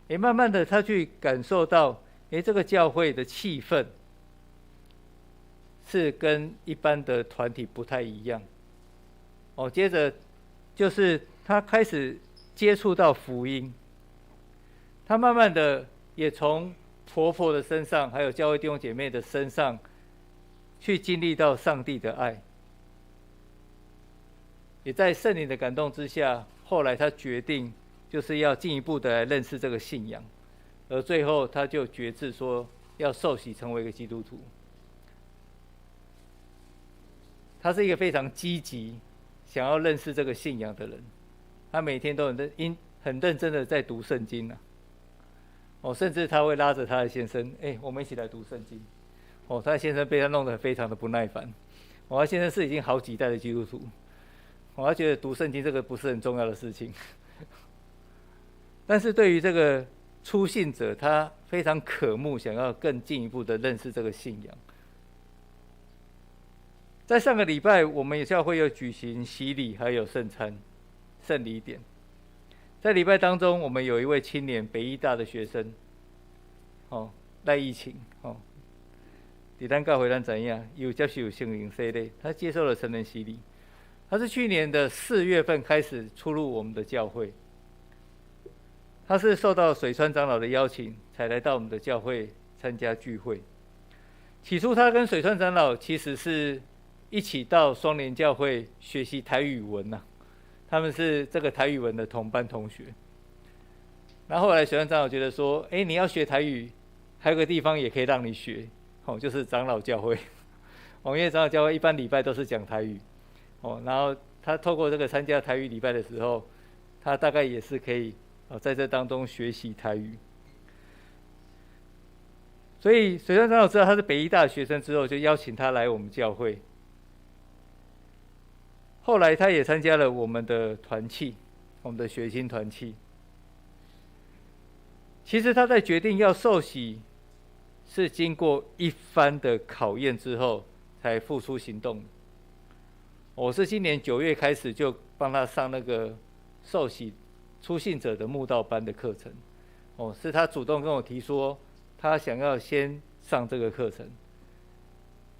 誒，慢慢的她去感受到，誒，這個教會的氣氛是跟一般的團體不太一樣。哦，接着就是她開始接觸到福音，她慢慢的也從婆婆的身上，還有教會弟兄姐妹的身上，去經歷到上帝的愛，也在聖靈的感動之下，後來她決定就是要進一步的來認識這個信仰，而最後她就決志說要受洗成為一個基督徒。她是一個非常積極、想要认识这个信仰的人，他每天都很认真的在读圣经啊。哦，甚至他会拉着他的先生，哎，我们一起来读圣经。哦，他的先生被他弄得非常的不耐烦。哦，他先生是已经好几代的基督徒，哦，他觉得读圣经这个不是很重要的事情。但是对于这个初信者，他非常渴慕，想要更进一步的认识这个信仰。在上个礼拜，我们教会有举行洗礼，还有圣餐、圣礼典。在礼拜当中，我们有一位青年北医大的学生，哦，赖义晴，哦，伫咱教会咱知影，有接受成人洗礼，他接受了成人洗礼。他是去年的4月份开始出入我们的教会，他是受到水川长老的邀请，才来到我们的教会参加聚会。起初，他跟水川长老其实是一起到双连教会学习台语文呐，他们是这个台语文的同班同学。那后来水川长老觉得说，哎，你要学台语，还有个地方也可以让你学，哦，就是长老教会。哦，因为长老教会一般礼拜都是讲台语，哦，然后他透过这个参加台语礼拜的时候，他大概也是可以啊在这当中学习台语。所以水川长老知道他是北医大学生之后，就邀请他来我们教会。后来他也参加了我们的团契，我们的学青团契。其实他在决定要受洗，是经过一番的考验之后才付出行动。我是今年9月开始就帮他上那个受洗初信者的慕道班的课程。哦，是他主动跟我提说，他想要先上这个课程。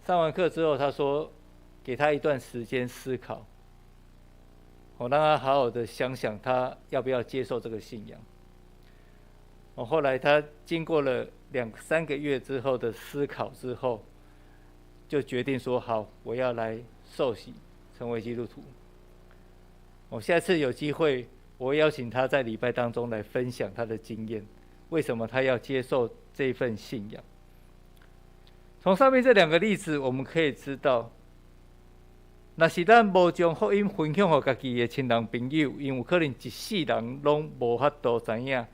上完课之后，他说给他一段时间思考。我让他好好的想想，他要不要接受这个信仰。哦，后来他经过了两三个月之后的思考之后，就决定说：好，我要来受洗，成为基督徒。我下次有机会，我会邀请他在礼拜当中来分享他的经验，为什么他要接受这份信仰。从上面这两个例子，我们可以知道，若是咱無將福音分享予家己的親人朋友，𪜶有可能一世人攏無法度知影，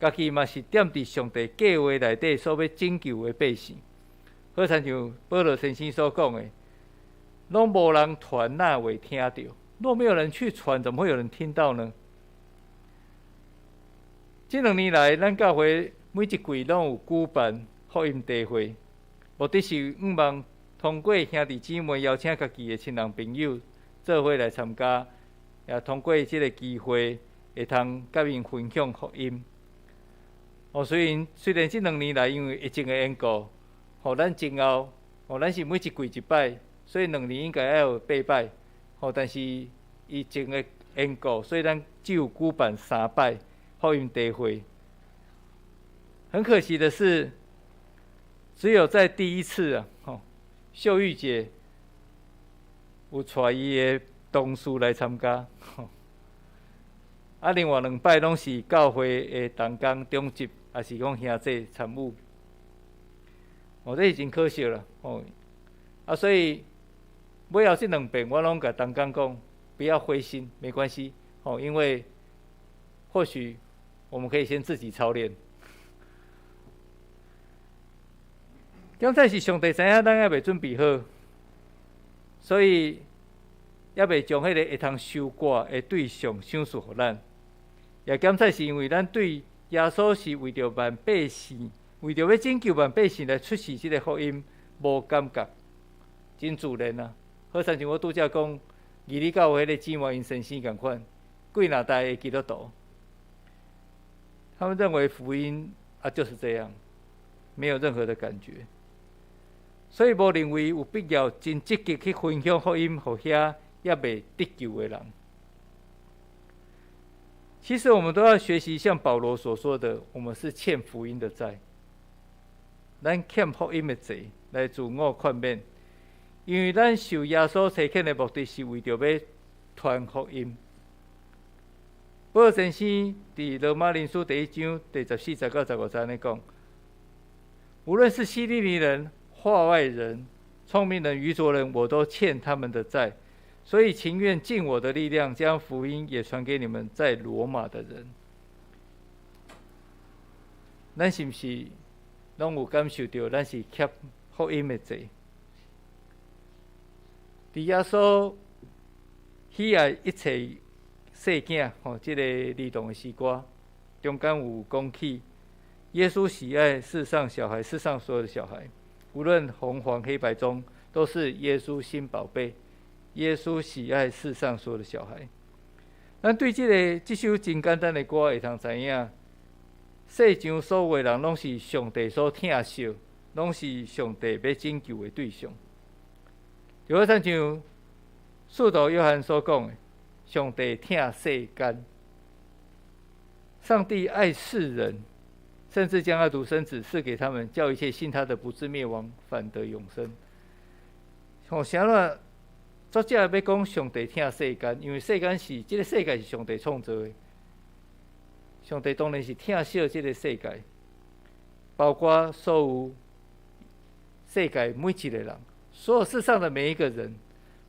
家己嘛是踮佇上帝計劃內底所欲拯救的百姓。好親像保羅先生所講的，攏無人傳，哪會聽著？若沒有人去傳，怎麼會有人聽到呢？這兩年來，咱教會每一季攏有舉辦福音茶會，目的是向望通過兄弟姊妹邀請家己的親人朋友做伙來參加，也通過這個機會會通佮𪜶分享福音。哦，雖然這兩年來因為疫情的緣故，予咱前後，哦，咱是每一季一擺，所以兩年應該愛有八擺，吼，但是疫情的緣故，所以咱只有舉辦三擺福音茶會。很可惜的是，只有在第一次啊，吼，秀玉姐有帶伊的同事來參加，啊，另外兩擺攏是教會的同工長執，抑是講兄弟參與。哦，這是真可惜啦，哦，啊，所以尾後這兩遍我攏共同工講，不要灰心，沒關係，哦，因為或許我們可以先自己操練。剛才是上帝知影咱猶未準備好，所以猶未將彼個會通收割的對象賞賜予咱。也檢採是因為咱對耶穌是為著萬百姓，為著欲拯救萬百姓來出世這個福音無感覺，真自然啊！好親像我拄才講，義理教會彼個姊妹𪜶先生仝款，幾若代的基督徒，他們認為福音啊就是這樣，沒有任何的感覺。所以無認為有必要真積極去分享福音，予遐猶未得救的人。其實我們都要學習像保羅所說的，我們是欠福音的債。咱欠福音的債來自我勸勉，因為咱受耶穌差遣的目的是為著欲傳福音。保羅先生佇羅馬人書第一章第14節到15節按呢講：無論是希利尼人、化外人、聰明人、愚拙人，我都欠他們的債。所以情願盡我的力量，將福音也傳給你們在羅馬的人。咱是毋是攏有感受著？咱是欠福音的債。佇耶穌喜愛一切細囝，吼，這个兒童的詩歌中間有講起，耶穌喜愛世上小孩，世上所有的小孩，無論紅黃黑白棕，都是耶穌心寶貝。耶穌喜愛世上所有的小孩。咱對這个這首真簡單的歌會通知影，世上所有的人攏是上帝所疼惜，攏是上帝欲拯救的對象。就好親像使徒約翰所講的，上帝疼世間，上帝愛世人，甚至將他獨生子賜給他們，叫一切信他的不至滅亡，反得永生。吼，啥啦？作者欲講上帝疼世間，因為世間是這個世界是上帝創造的，上帝當然是疼惜這個世界，包括所有世界每一個人，所有世上的每一個人，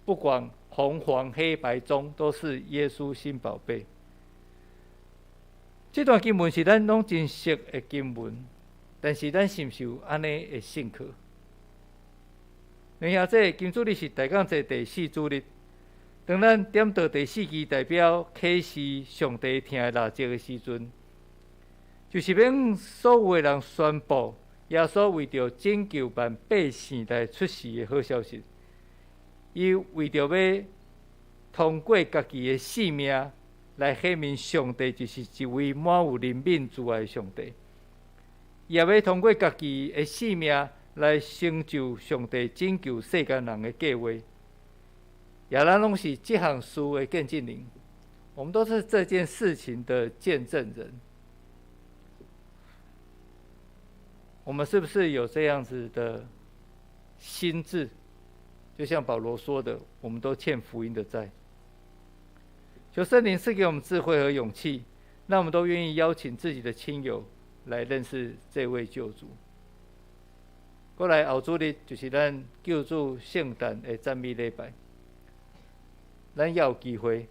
不管紅黃黑白棕，都是耶穌心寶貝。這段經文是咱攏真熟的經文，但是咱是毋是有按呢的信靠？然後，這今主日是大降節第四主日，當咱點著第四支代表啟示上帝疼的蠟燭的時陣，就是欲向所有的人宣布耶穌為著拯救萬百姓來出世的好消息。伊為著欲通過家己的性命來顯明上帝就是一位滿有憐憫慈愛的上帝。伊也欲通過家己的性命來成就上帝拯救世間人的計劃。也咱攏是這項事的見證人，我們都是這件事情的見證人。我們是不是有這樣子的心志？就像保羅說的，我們都欠福音的債。求聖靈賜給我們智慧和勇氣，讓我們都願意邀請自己的親友來認識這位救主。過來後主日就是咱救主聖誕的讚美禮拜，咱也有機會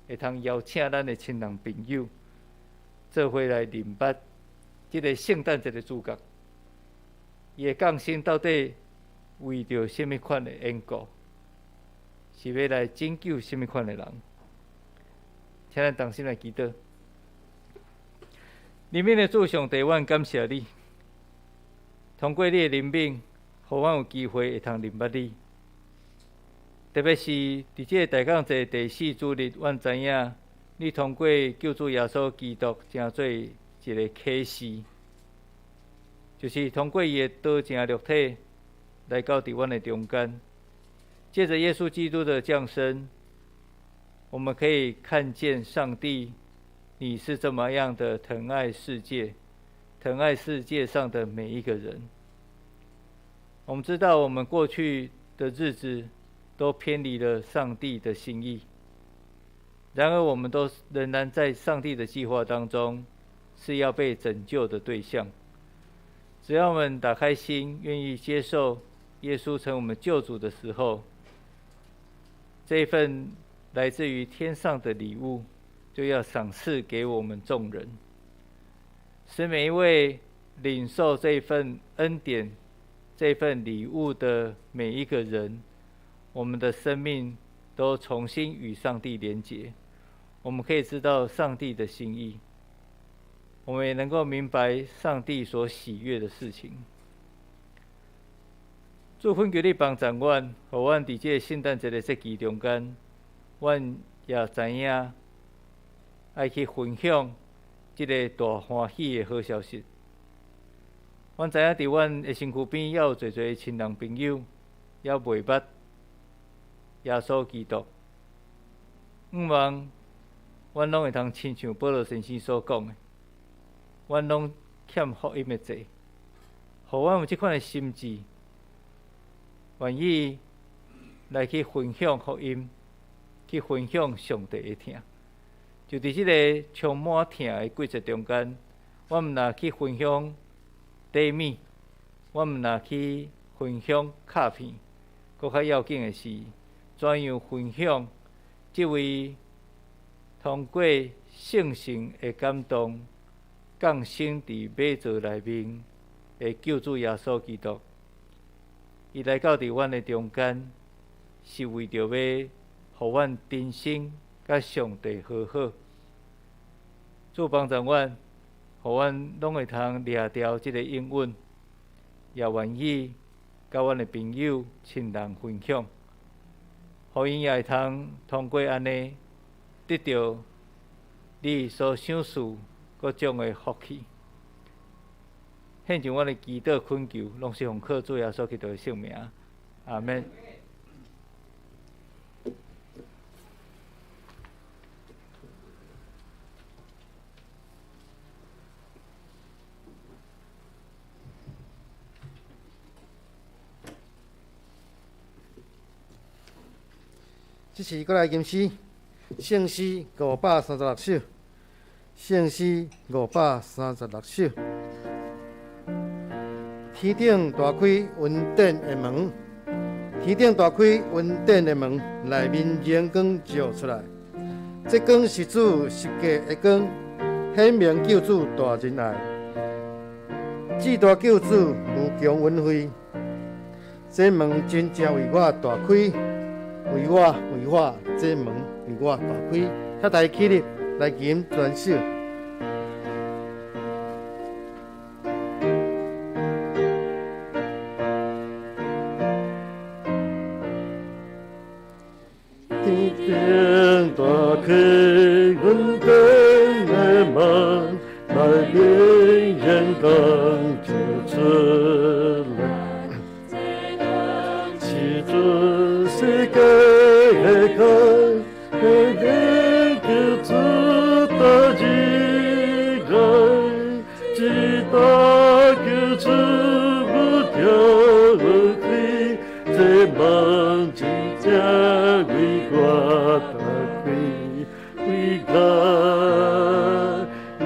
會通邀請咱的親人朋友，做伙來認捌這個聖誕節的主角。伊的降生到底為著啥物款的緣故？是欲來拯救啥物款的人？請咱同心來祈禱。憐憫的主上帝，阮感謝你，通過你的憐憫，予阮有機會會通認捌你。特別是佇這個大降節第四主日，阮知影你通過救主耶穌基督，成做一個啟示，就是通過伊的道成肉體來到佇阮的中間，借著耶穌基督的降生，我們可以看見上帝，你是這麼樣的疼愛世界，疼愛世界上的每一個人。我們知道，我們過去的日子都偏離了上帝的心意，然而我們都仍然在上帝的計劃當中，是要被拯救的對象。只要我們打開心，願意接受耶穌成為我們救主的時候，這份來自於天上的禮物，就要賞賜給我們眾人，使每一位領受這份恩典、這份禮物的每一個人，我們的生命都重新與上帝連結。我們可以知道上帝的心意，我們也能夠明白上帝所喜悅的事情。主懇求你幫助阮，予阮佇這个聖誕節的節期中間，阮也知影愛去分享這个大歡喜的好消息。阮知影佇阮的身軀邊，猶有濟濟親人朋友，猶袂捌耶穌基督。向望阮攏會通親像保羅先生所講的，阮攏欠福音的債，予阮有這款的心志，願意來去分享福音，去分享上帝的疼。就佇這个充滿疼的季節中間，我毋若去分享禮物，我毋若去分享卡片，閣較要緊的是，怎樣分享這位通過聖神的感動降生佇馬槽內面的救主耶穌基督。伊來到佇阮的中間，是為著欲予阮重新佮上帝和好。主幫助阮，予阮攏會通掠牢這个應允，也願意佮阮的朋友、親人分享，予𪜶也會通通過按呢得著你所賞賜各種的福氣。獻上阮的祈禱懇求，攏是奉靠主耶穌基督的聖名。阿們。這次閣來吟詩，聖詩536首，聖詩536首。天頂大開恩典的門，天頂大開恩典的門，內面榮光照出來。這光是主十架的光，顯明救主大仁愛。至大救主無窮恩惠，這門真正為我大開。為我，為我，這門為我大開。請大家起立來吟全首。天頂大開恩典的門，內面榮光照出來。是主十架的光，顯明救主大仁愛，至大救主無窮恩惠，這門真正為我打開，為我，為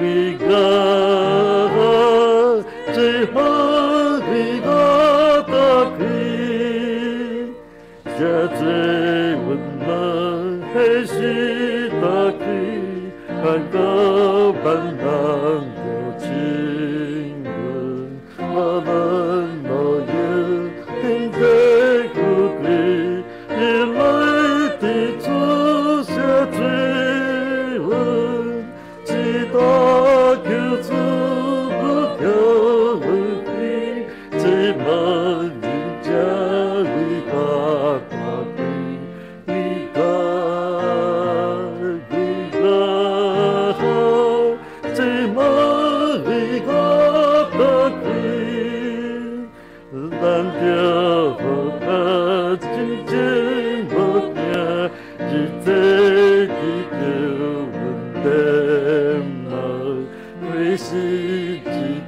我，這門為我打開。這濟阮門彼時打開，看到萬人著親阮，我們若有天地富貴，日來的主赦罪阮，至大救主無窮恩惠，這門真正為我打開，為我，為我，這門為我打開，咱著予他真正無驚，日子記著阮的夢，為是一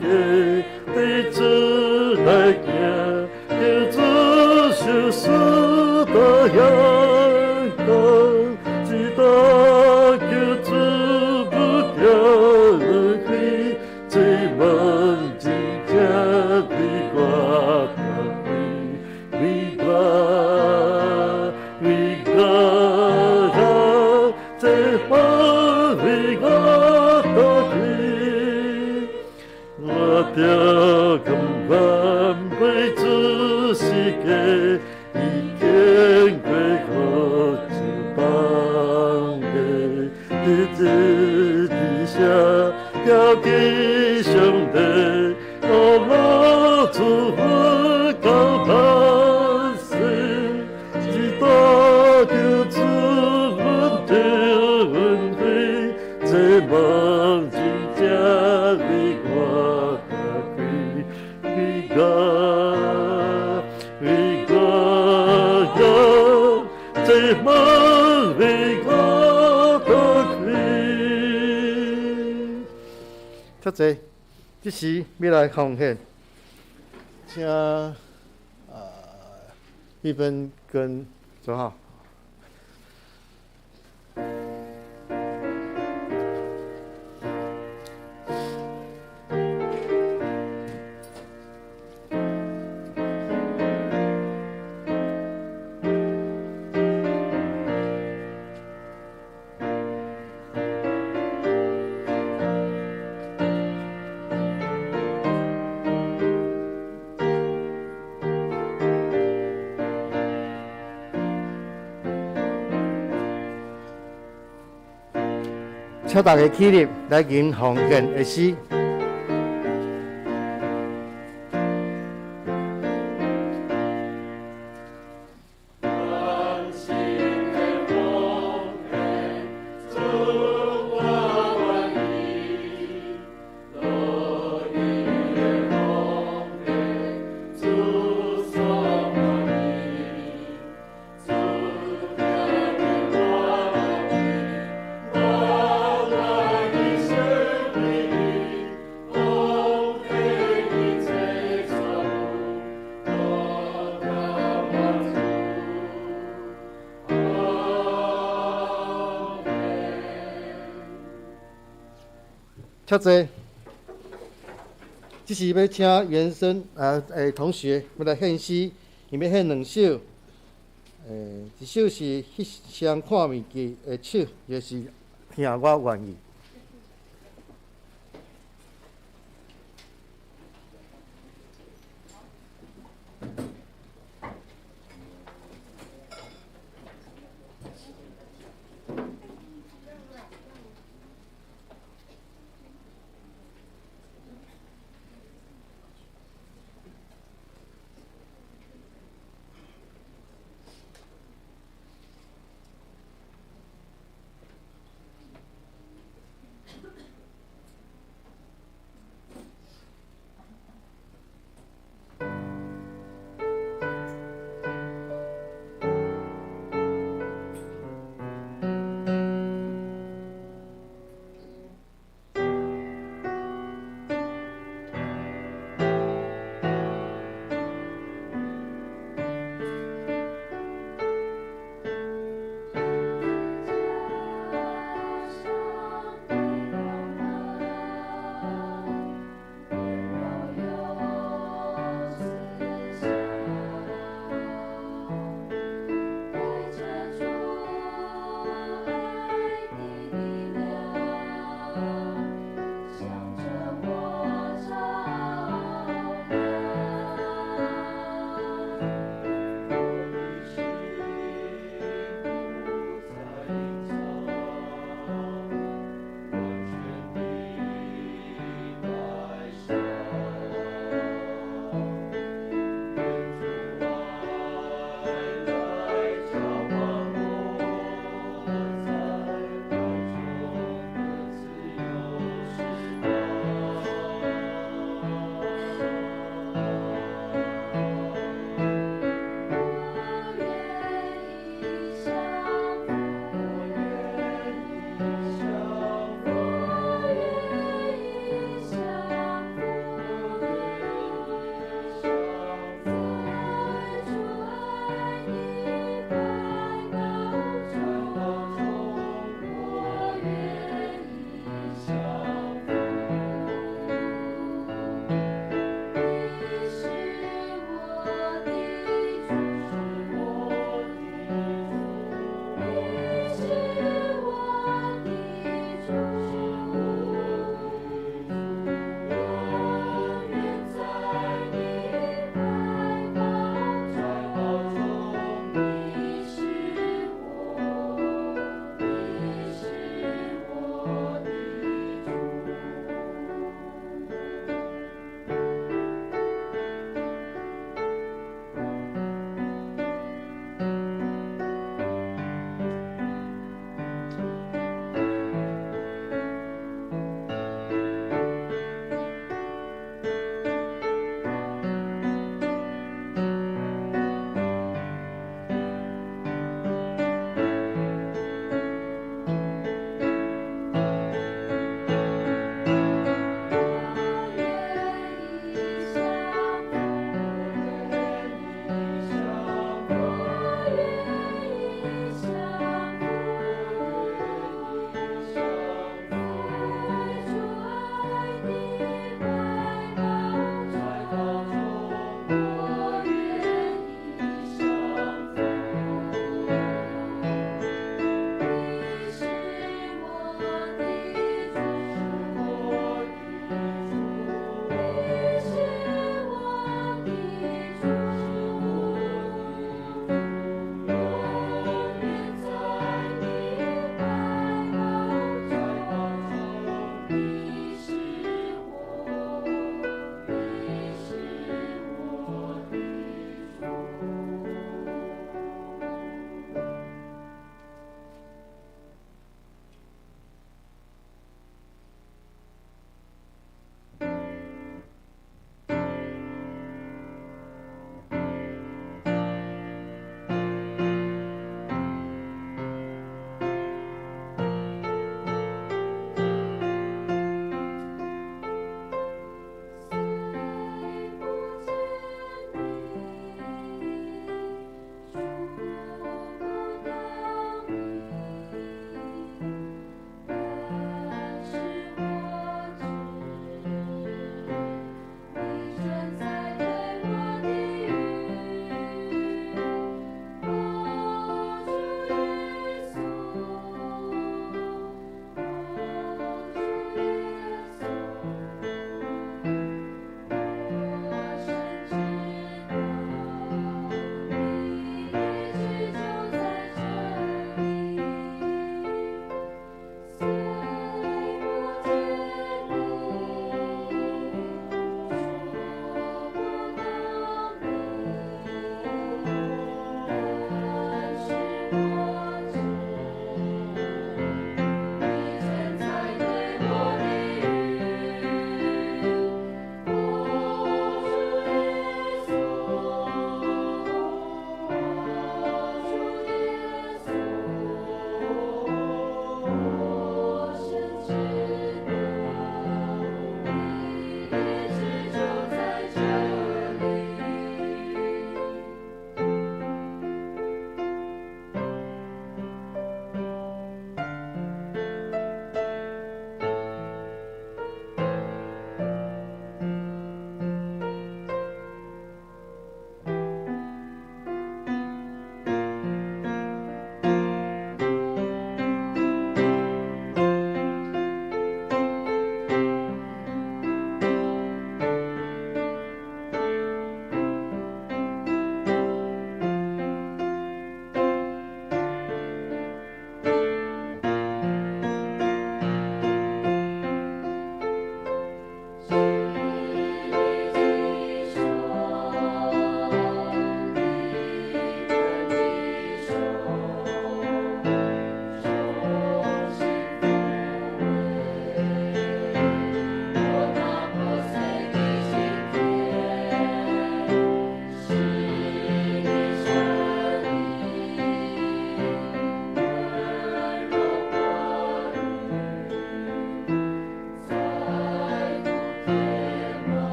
个對主來行，求主受死大陽光，至大救主無窮恩惠，這門真正為我打開，為我，為我，這門為我打開。我著甘願為主十架，已經過好一放的，日子底下牢記上帝，我老祖父到萬世，至大救主阮的恩惠，這門真正為我打開，為我，為我，這門為我打開。遮濟，這時欲來奉獻，請玉芬跟周浩。請大家起立來吟奉獻的詩。請坐。這時欲請原生啊誒同學欲來獻詩，伊欲獻兩首。一首是彼雙看袂見的手，一个是疼我願意。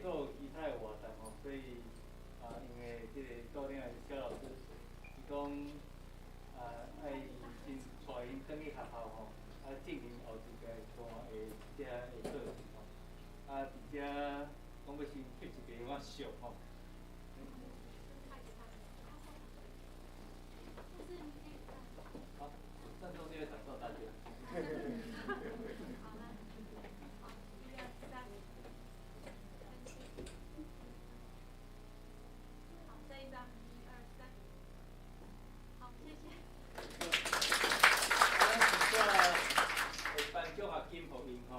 閣有其他的活動吼，所以啊，因為這個帶領的蕭老師，伊講啊，愛先帶𪜶轉去學校吼，啊，進行後一個段的這个課程吼。啊，佇遮講欲先翕一個我相吼。好，站中間會擋到大家。會頒獎學金予𪜶吼。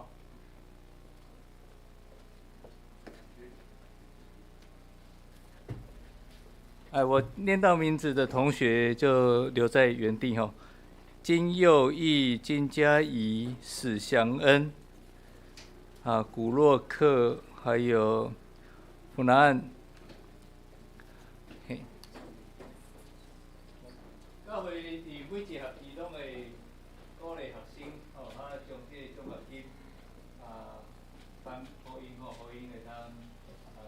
哎，我念到名字的同學就留在原地吼。金佑義、金嘉怡、史祥恩、啊，古洛克，還有胡南岸。嘿。教會佇每一學期攏會鼓勵學生吼，啊，將這個獎學金啊頒予𪜶吼，予𪜶會通啊，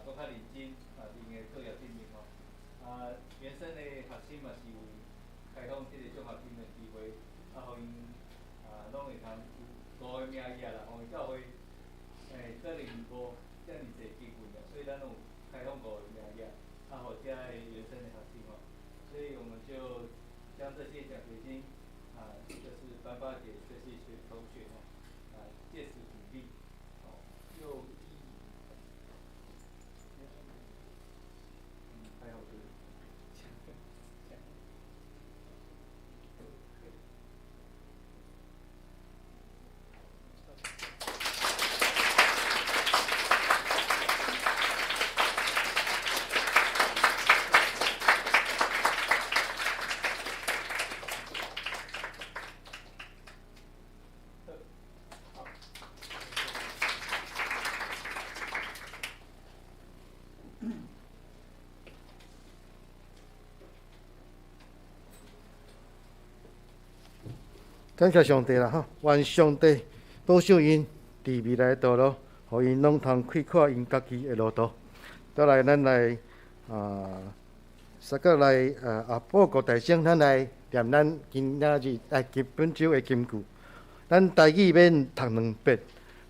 閣較認真啊，佇𪜶的課業頂面吼。啊，原生的學生嘛是有開放這個獎學金的機會，啊，予𪜶啊，攏會通有五個名額啦，吼，教會可能無遮爾濟機會啦，所以咱攏有開放五個名額，啊，予遮的原生的學生吼，所以我們就將這些獎學金啊，就是頒發給這些學同學吼，啊，借此鼓勵，哦，又還好是。感謝上帝啦！吼，願上帝保守𪜶佇未來的道路，予𪜶攏通開闊𪜶家己的路途。再來，咱來啊，三個來啊，報告大聲，咱來念咱今仔日啊，今本週的金句。咱台語欲讀兩遍，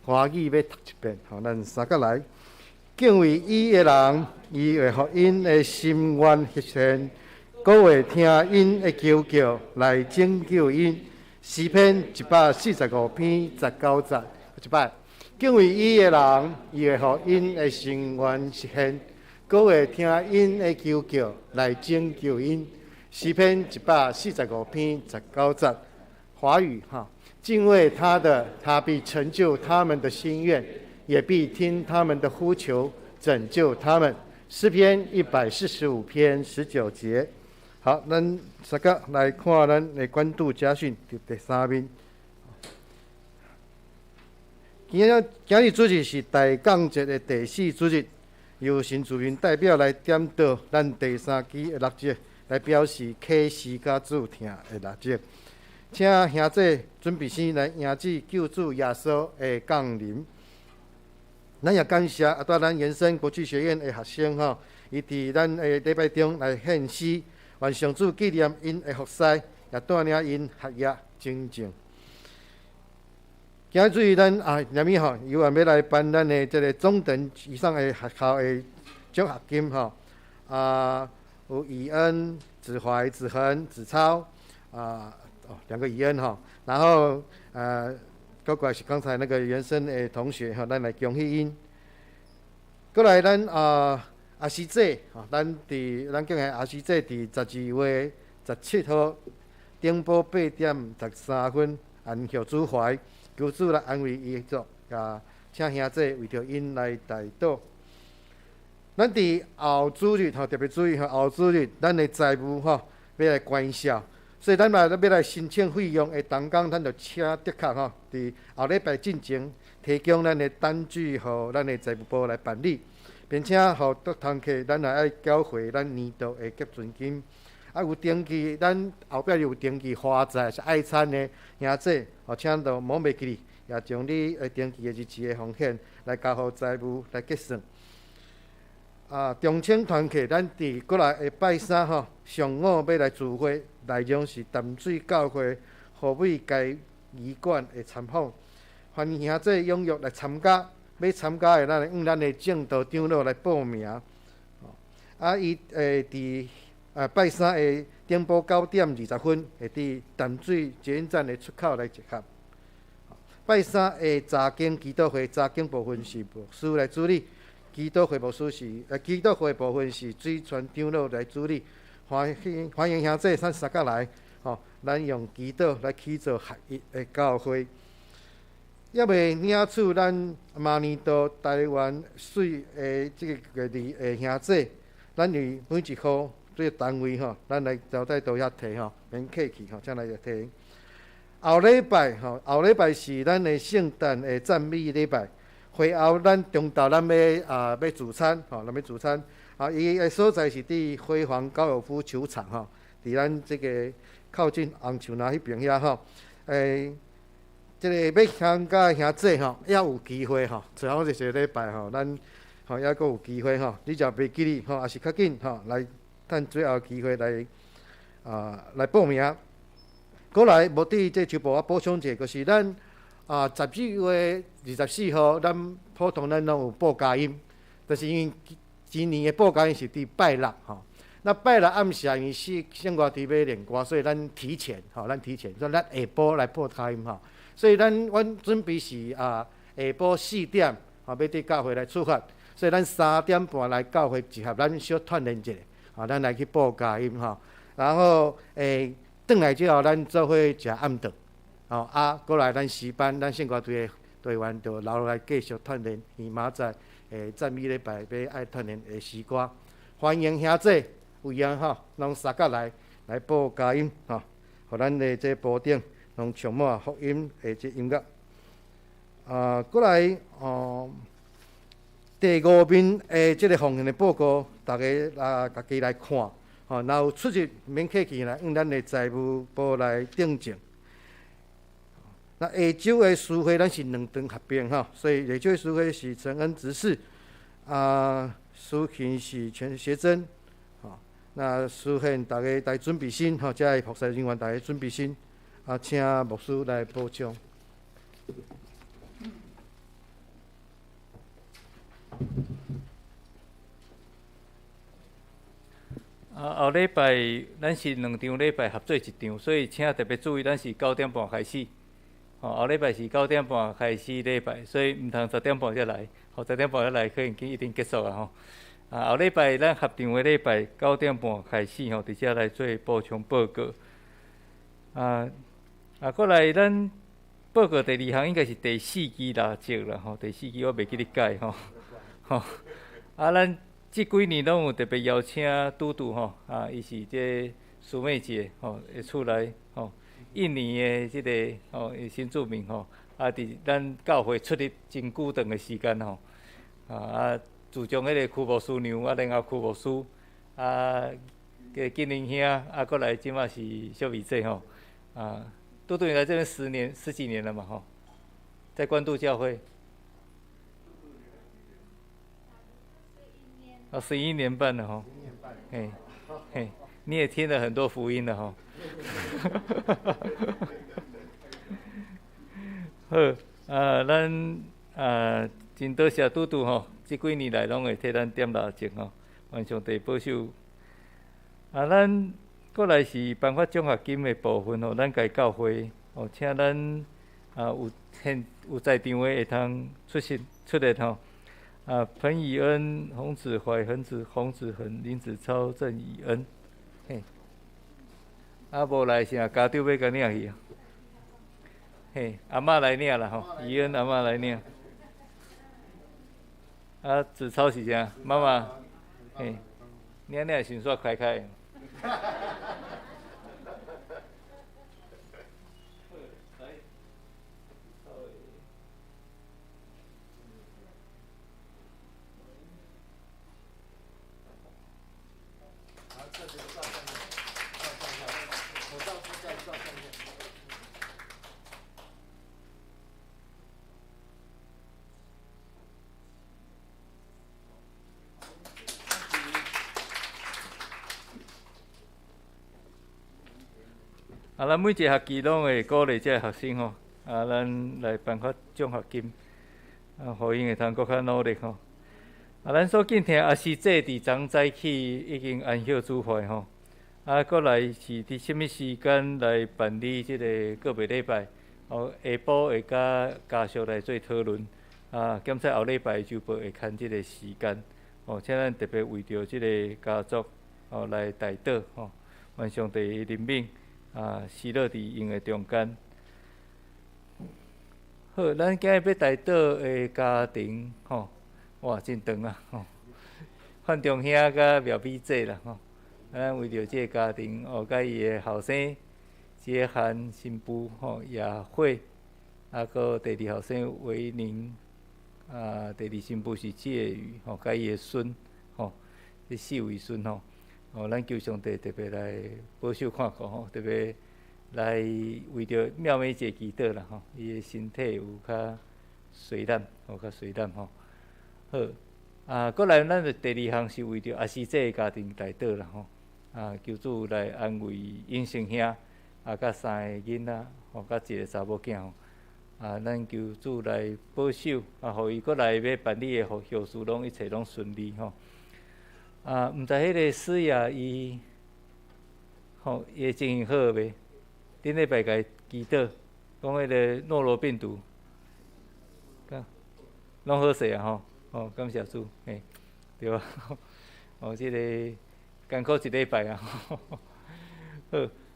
華語欲讀一遍。吼，咱三個來。敬畏伊的人，伊會予𪜶的心願實現，閣會聽𪜶的求叫來拯救𪜶。詩篇145篇19節，一擺。敬畏伊的人，伊會予𪜶的心願實現，閣會聽𪜶的求叫來拯救𪜶。詩篇145篇19節，華語哈。敬畏他的，他必成就他們的心願，也必聽他們的呼求，拯救他們。詩篇145篇19節。好，咱三個來看咱的關渡家訓第三面。今日今日主日是大降節的第四主日，由新住民代表來點燈咱第三支的蠟燭，來表示啟示佮注疼的蠟燭。請兄弟準備先來迎接救主耶穌的降臨。咱也感謝啊，帶咱延伸國際學院的學生吼，伊佇咱的禮拜中來獻詩。願上主紀念𪜶的服侍，也帶領𪜶學業精進。今日咱啊，連物吼，猶原欲來頒咱的這个中等以上的學校的獎學金吼。啊，有以恩、子懷、子恆、子超，啊，哦，兩個以恩吼。然後閣過來是剛才那個原生的同學吼，咱來恭喜𪜶。閣來咱啊。阿師姐，吼，咱佇咱敬愛阿師姐佇12月17號頂晡8點13分安息主懷，求主來安慰伊族，啊，請兄弟為著𪜶來代禱。咱佇後主日吼，特別注意吼，後主日咱的財務吼欲來關銷，所以咱若欲來申請費用的同工，咱就請的確吼，佇後禮拜進前提供咱的單據，予咱的財務部來辦理。並且，予桌堂客，咱也愛繳回咱年度的結存金。啊，有登記，咱後壁有登記花債是愛餐的兄弟，吼，請都莫袂記，也將你的登記的日期的奉獻來交予財務來結算。啊，中青团契，咱伫過來下拜三吼，上午欲來聚會，內容是淡水教會和美街儀館的參訪，歡迎兄弟踴躍來參加。欲參加的，咱會用咱的證道長老來報名。啊，伊會佇拜三的頂晡9點20分，會佇淡水捷運站的出口來集合。拜三的查經祈禱會，查經部分是牧師來主理。祈禱會牧師是，祈禱會部分是水川長老來主理。歡迎歡迎兄弟，咱三個來，吼，咱用祈禱來起造合一的教會。猶未領取咱馬尼多台灣稅的這个月的兄弟，咱佇每一戶這个單位吼，咱來招待到遐提吼，免客氣吼，請來提。後禮拜吼，後禮拜是咱的聖誕的讚美禮拜。會後，咱中晝咱欲啊欲聚餐，吼，咱欲聚餐。啊，伊的所在是佇輝煌高爾夫球場吼，佇咱這个靠近紅樹林彼邊遐吼。這个欲參加的兄弟吼，猶有機會吼，最後一個禮拜吼，咱吼猶閣有機會吼，你若袂記得吼，抑是較緊吼，來趁最後機會來啊來報名。過來，無佇這周報我補充一下，就是咱啊12月24號，咱普通咱攏有報佳音，但是因為今年的報佳音是佇拜六吼，那拜六暗時啊，因為是聖歌隊欲練歌，所以咱提前吼，咱提前，所以咱下晡來報佳音吼，所以咱阮準備是啊下晡4點吼，欲佇教會來出發，所以咱3點半來教會集合，咱小鍛鍊一下，吼，咱來去報佳音吼，然後轉來之後，咱做伙食暗頓。吼啊，過來咱詩班，咱聖歌隊的隊員就留落來繼續鍛鍊，伊明仔載讚美禮拜欲愛鍛鍊的詩歌。歡迎兄弟有閒吼，攏相佮來來報佳音吼，予咱的這埔頂攏充滿福音的這音樂。啊，過來哦，第五面的這个奉獻的報告，大家啊家己來看。吼，若有出入免客氣來，用咱的財務部來訂正。那下晝的詩會，咱是兩頓合併吼，所以下晝的詩會是陳恩執事，啊，司琴是陳學珍，吼，那詩獻大家來準備先吼，遮的服侍人員大家準備先，啊，請牧師來補充。啊，後禮拜咱是兩場禮拜合做一場，所以請特別注意，咱是9點半開始。吼，後禮拜是九點半開始禮拜，所以毋通十點半才來，吼，十點半才來可能已經結束啊吼。啊，後禮拜咱合場的禮拜九點半開始吼，佇遮來做補充報告。啊啊，過來咱報告第二項應該是第四支蠟燭啦吼，第四支我袂記得改吼。吼，啊，咱這幾年攏有特別邀請拄拄吼，啊，伊是這師妹姐吼，會出來吼。印尼的這个吼新住民吼，啊，佇咱教會出入真久長的時間吼，啊，自從彼个區牧師娘啊，然後區牧師啊，个金玲兄啊，過來這馬是小美姐吼，啊，拄拄來這邊10年十幾年了嘛吼，在關渡教會，啊，11年半了吼，嘿，嘿，你也聽了很多福音了吼。好，啊，咱啊，真多謝拄拄吼，這幾年來攏會替咱點蠟燭吼，願上帝保守。啊，咱過來是頒發獎學金的部分吼，咱家教會哦，請咱啊有現有在場的會通出席出列吼。啊，彭以恩、洪子懷、洪子洪子恆、林子超、鄭以恩，嘿。啊，無來是啊，家長欲共領去。嘿，阿嬤來領啦吼，以恩阿嬤來領。啊，子超是啥？媽媽，嘿，領領先煞開開。啊，咱每一个學期攏會鼓勵這个學生吼，啊，咱來頒發獎學金，啊，予𪜶會通閣較努力吼。啊，咱所敬聽阿師姐佇昨早起已經安息主懷吼。啊，閣來是佇啥物時間來辦理這个告別禮拜？哦，下晡會佮家屬來做討論。啊，檢測後禮拜週報會牽這个時間。哦，請咱特別為著這个家族哦來代禱吼，願上帝憐憫啊，喜樂佇𪜶的中間。好，咱今日欲代禱的家庭吼，哇，真長啊吼！范仲兄佮苗美姐啦吼，咱為著這个家庭哦，佮伊的後生傑涵新婦吼，雅慧，啊，閣第二後生維寧，啊，第二新婦是介宇吼，佮伊的孫吼，這四位孫吼，哦，咱求上帝特別來保守看顧吼，特別來為著妙美姐祈禱啦吼，伊的身體有較衰懶，有較衰懶吼。好，啊，閣來咱就第二項是為著阿師姐的家庭代禱啦吼，啊，求主來安慰永成兄，啊，佮三个囡仔，吼，佮一个查某囝吼，啊，咱求主來保守，啊，予伊閣來欲辦理的後事攏一切攏順利吼。啊，毋知彼个思雅伊，吼，伊的情形好袂？頂禮拜共伊祈禱，講彼个諾羅病毒，攏好勢啊吼，哦，感謝主，嘿，對啊，哦，這个艱苦一禮拜啊，好，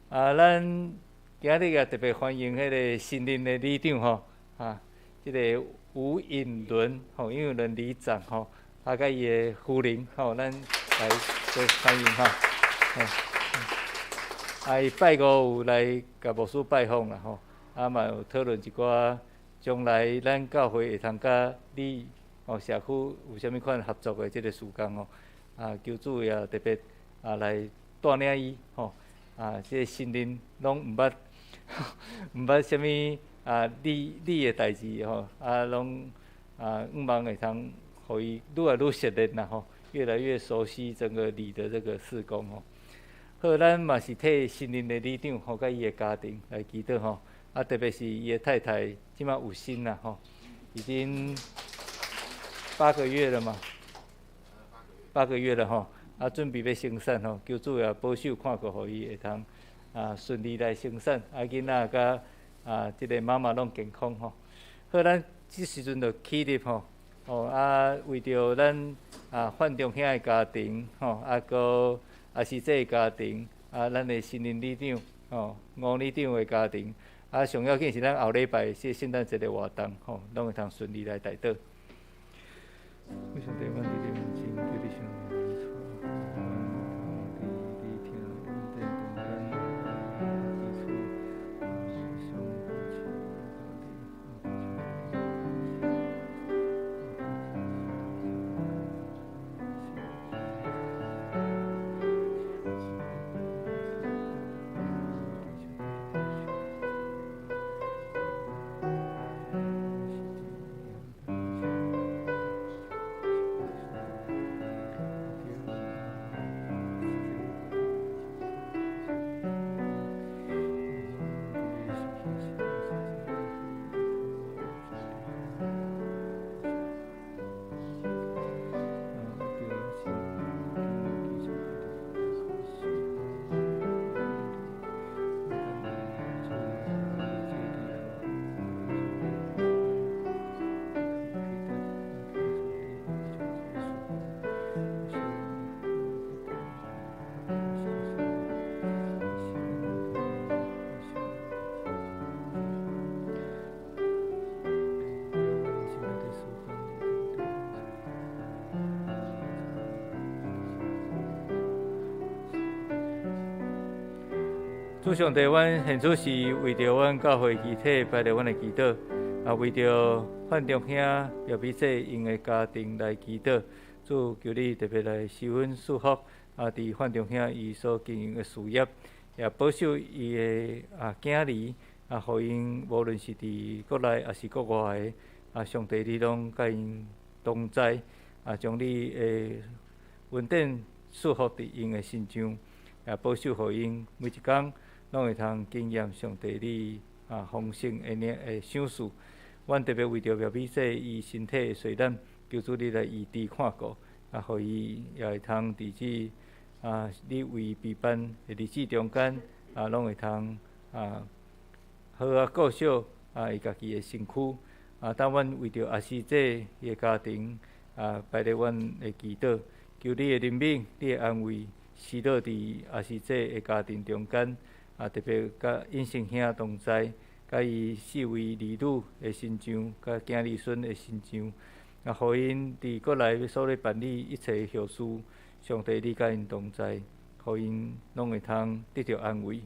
啊，咱今日也特別歡迎彼个新任的里長吼，啊，這个吳穎倫吼，尹倫里長吼，啊，佮伊的夫人吼，咱來做歡迎吼，啊，伊拜五有來共牧師拜訪啦吼，啊嘛有討論一寡將來咱教會會通佮你哦社區有啥物款合作的這个事工吼，啊，求主也特別啊來帶領伊吼，啊，這个新人攏毋捌毋捌啥物啊你你的代誌吼，啊攏啊向望會通予伊愈來愈熟練啦吼，越來越熟悉整個里的這個事工吼。好，咱嘛是替新任的里長吼，佮伊的家庭來祈禱吼，啊，特別是伊的太太，這馬有身啦吼，已經八個月了嘛，八個月了吼，啊，準備欲生產吼，求主也保守看顧，予伊會通啊順利來生產，啊，囡仔佮啊這個媽媽攏健康吼。好，咱這時陣就起立吼，哦啊，為著咱啊范仲兄的家庭吼，啊，閣也是這个家庭，啊，咱的新任里長，吼，吳里長的家庭，啊，上要緊是咱後禮拜這聖誕節的活動，吼，攏會通順利來代禱。主上帝，阮現此時為著阮教會肢體擺上阮的祈禱，也為著范仲兄、葉美姐𪜶的家庭來祈禱。主求你特別來施恩賜福，啊，佇范仲兄伊所經營的事業，也保守伊的啊囝兒，啊，予𪜶無論是佇國內抑是國外的，啊，上帝你攏佮𪜶同在，啊，將你的恩典賜福佇𪜶的身上，也保守予𪜶每一工。攏會通經驗上帝你啊豐盛的領的賞賜。阮特別為著苗美姐伊身體的衰難，求主你來醫治看顧，啊，予伊也會通佇這啊，你為伊備辦的日子中間，啊，攏會通啊好好顧惜啊伊家己的身軀。啊，當阮為著阿師姐伊的家庭啊，擺佇阮的祈禱，求你的憐憫、你的安慰，施落佇阿師姐的家庭中間，啊，特別佮尹成兄同在，佮伊四位兒女的身上，佮囝兒孫的身上，啊，予𪜶佇國內所咧辦理一切後事，上帝你佮𪜶同在，予𪜶攏會通得著安慰。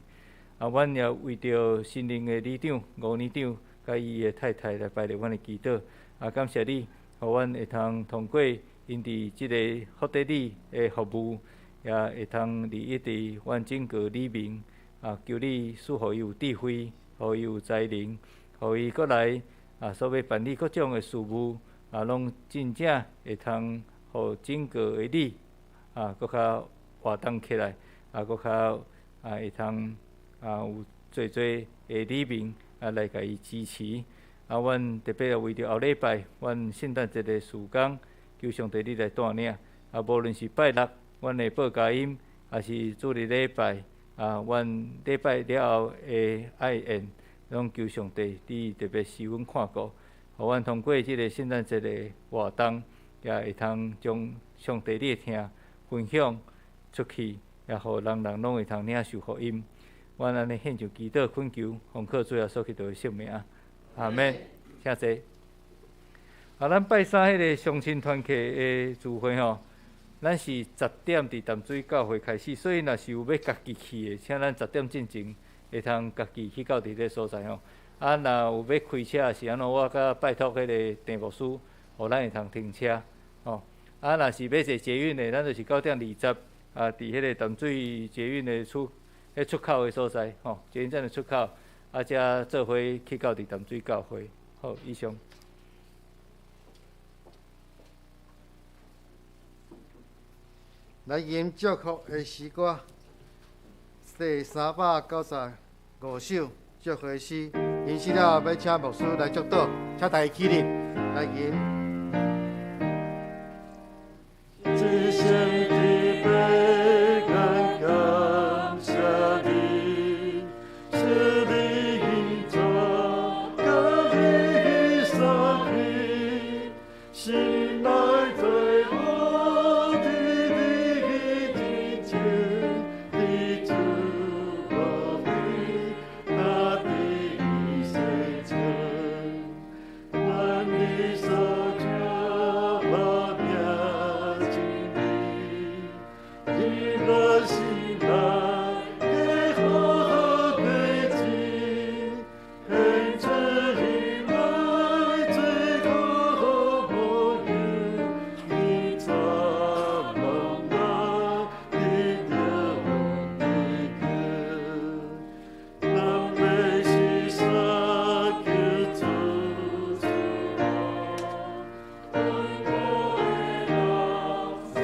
啊，阮也為著新林的里長吳里長，佮伊的太太來擺佇阮的祈禱。啊，感謝你，予阮會通通過𪜶佇這个福德里的服務，也會通利益佇阮整個里民。啊，求你賜予伊有智慧，予伊有才能，予伊閣來啊，所欲辦理各種的事務，啊，攏真正會通予整個的里啊，閣較活動起來，啊，閣較啊會通啊有濟濟的里民啊來共伊支持。啊，阮特別為著後禮拜，阮聖誕節的事工，求上帝你來帶領。啊，無論是拜六，阮的報佳音，抑是主日禮拜，啊，阮禮拜了後的愛宴，攏求上帝你特別賜阮看顧，予阮通過這个聖誕節的活動，也會通將上帝你的疼分享出去，也予人人攏會通領受福音。阮按呢獻上祈禱懇求，奉靠主耶穌基督的聖名，阿們。請坐。啊，咱拜三彼个相親團契的聚會吼，咱是10點佇淡水教會開始，所以若是有欲家己去的，請咱10點進前會通家己去到佇這所在吼。啊，若有欲開車是按怎，我閣拜託彼个鄭牧師，予咱會通停車吼。啊，若是欲坐捷運的，咱就是9點20啊，佇彼个淡水捷運的出口的所在吼，捷運站的出口，啊，才做伙去到佇淡水教會。好，以上。來吟祝福的詩歌，第395首祝福的詩。吟詩了後，欲請牧師來祝禱，請大家起立來吟。一生的悲感感謝你，是你引導甲你的生命，心內最好的你的真的祝福你，那的世界，咱的所求无命真理，你若是那个好过子，献出你来最好朋友，你怎能让得着的救？咱欲是啥求主赐福，阮国的人赐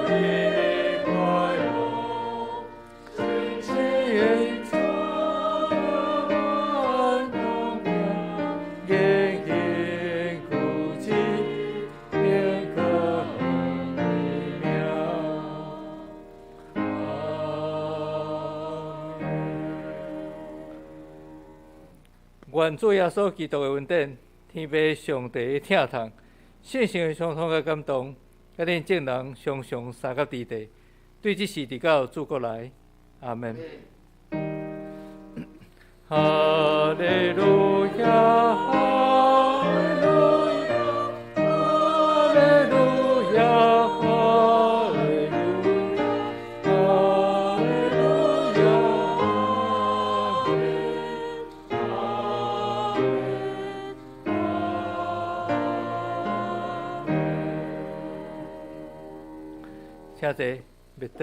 你的快樂，真情主阮同行，言行舉止，連靠你名。阿們。願主耶穌基督的恩典，天父上帝的疼痛，聖神的相通佮感動，佮恁眾人常常相佮佇地，對這時直到主閣來。阿們。哈利路亞，哈利路亞，哈利路亞，哈利路亞，哈利路亞，阿們，阿們。請坐，默禱。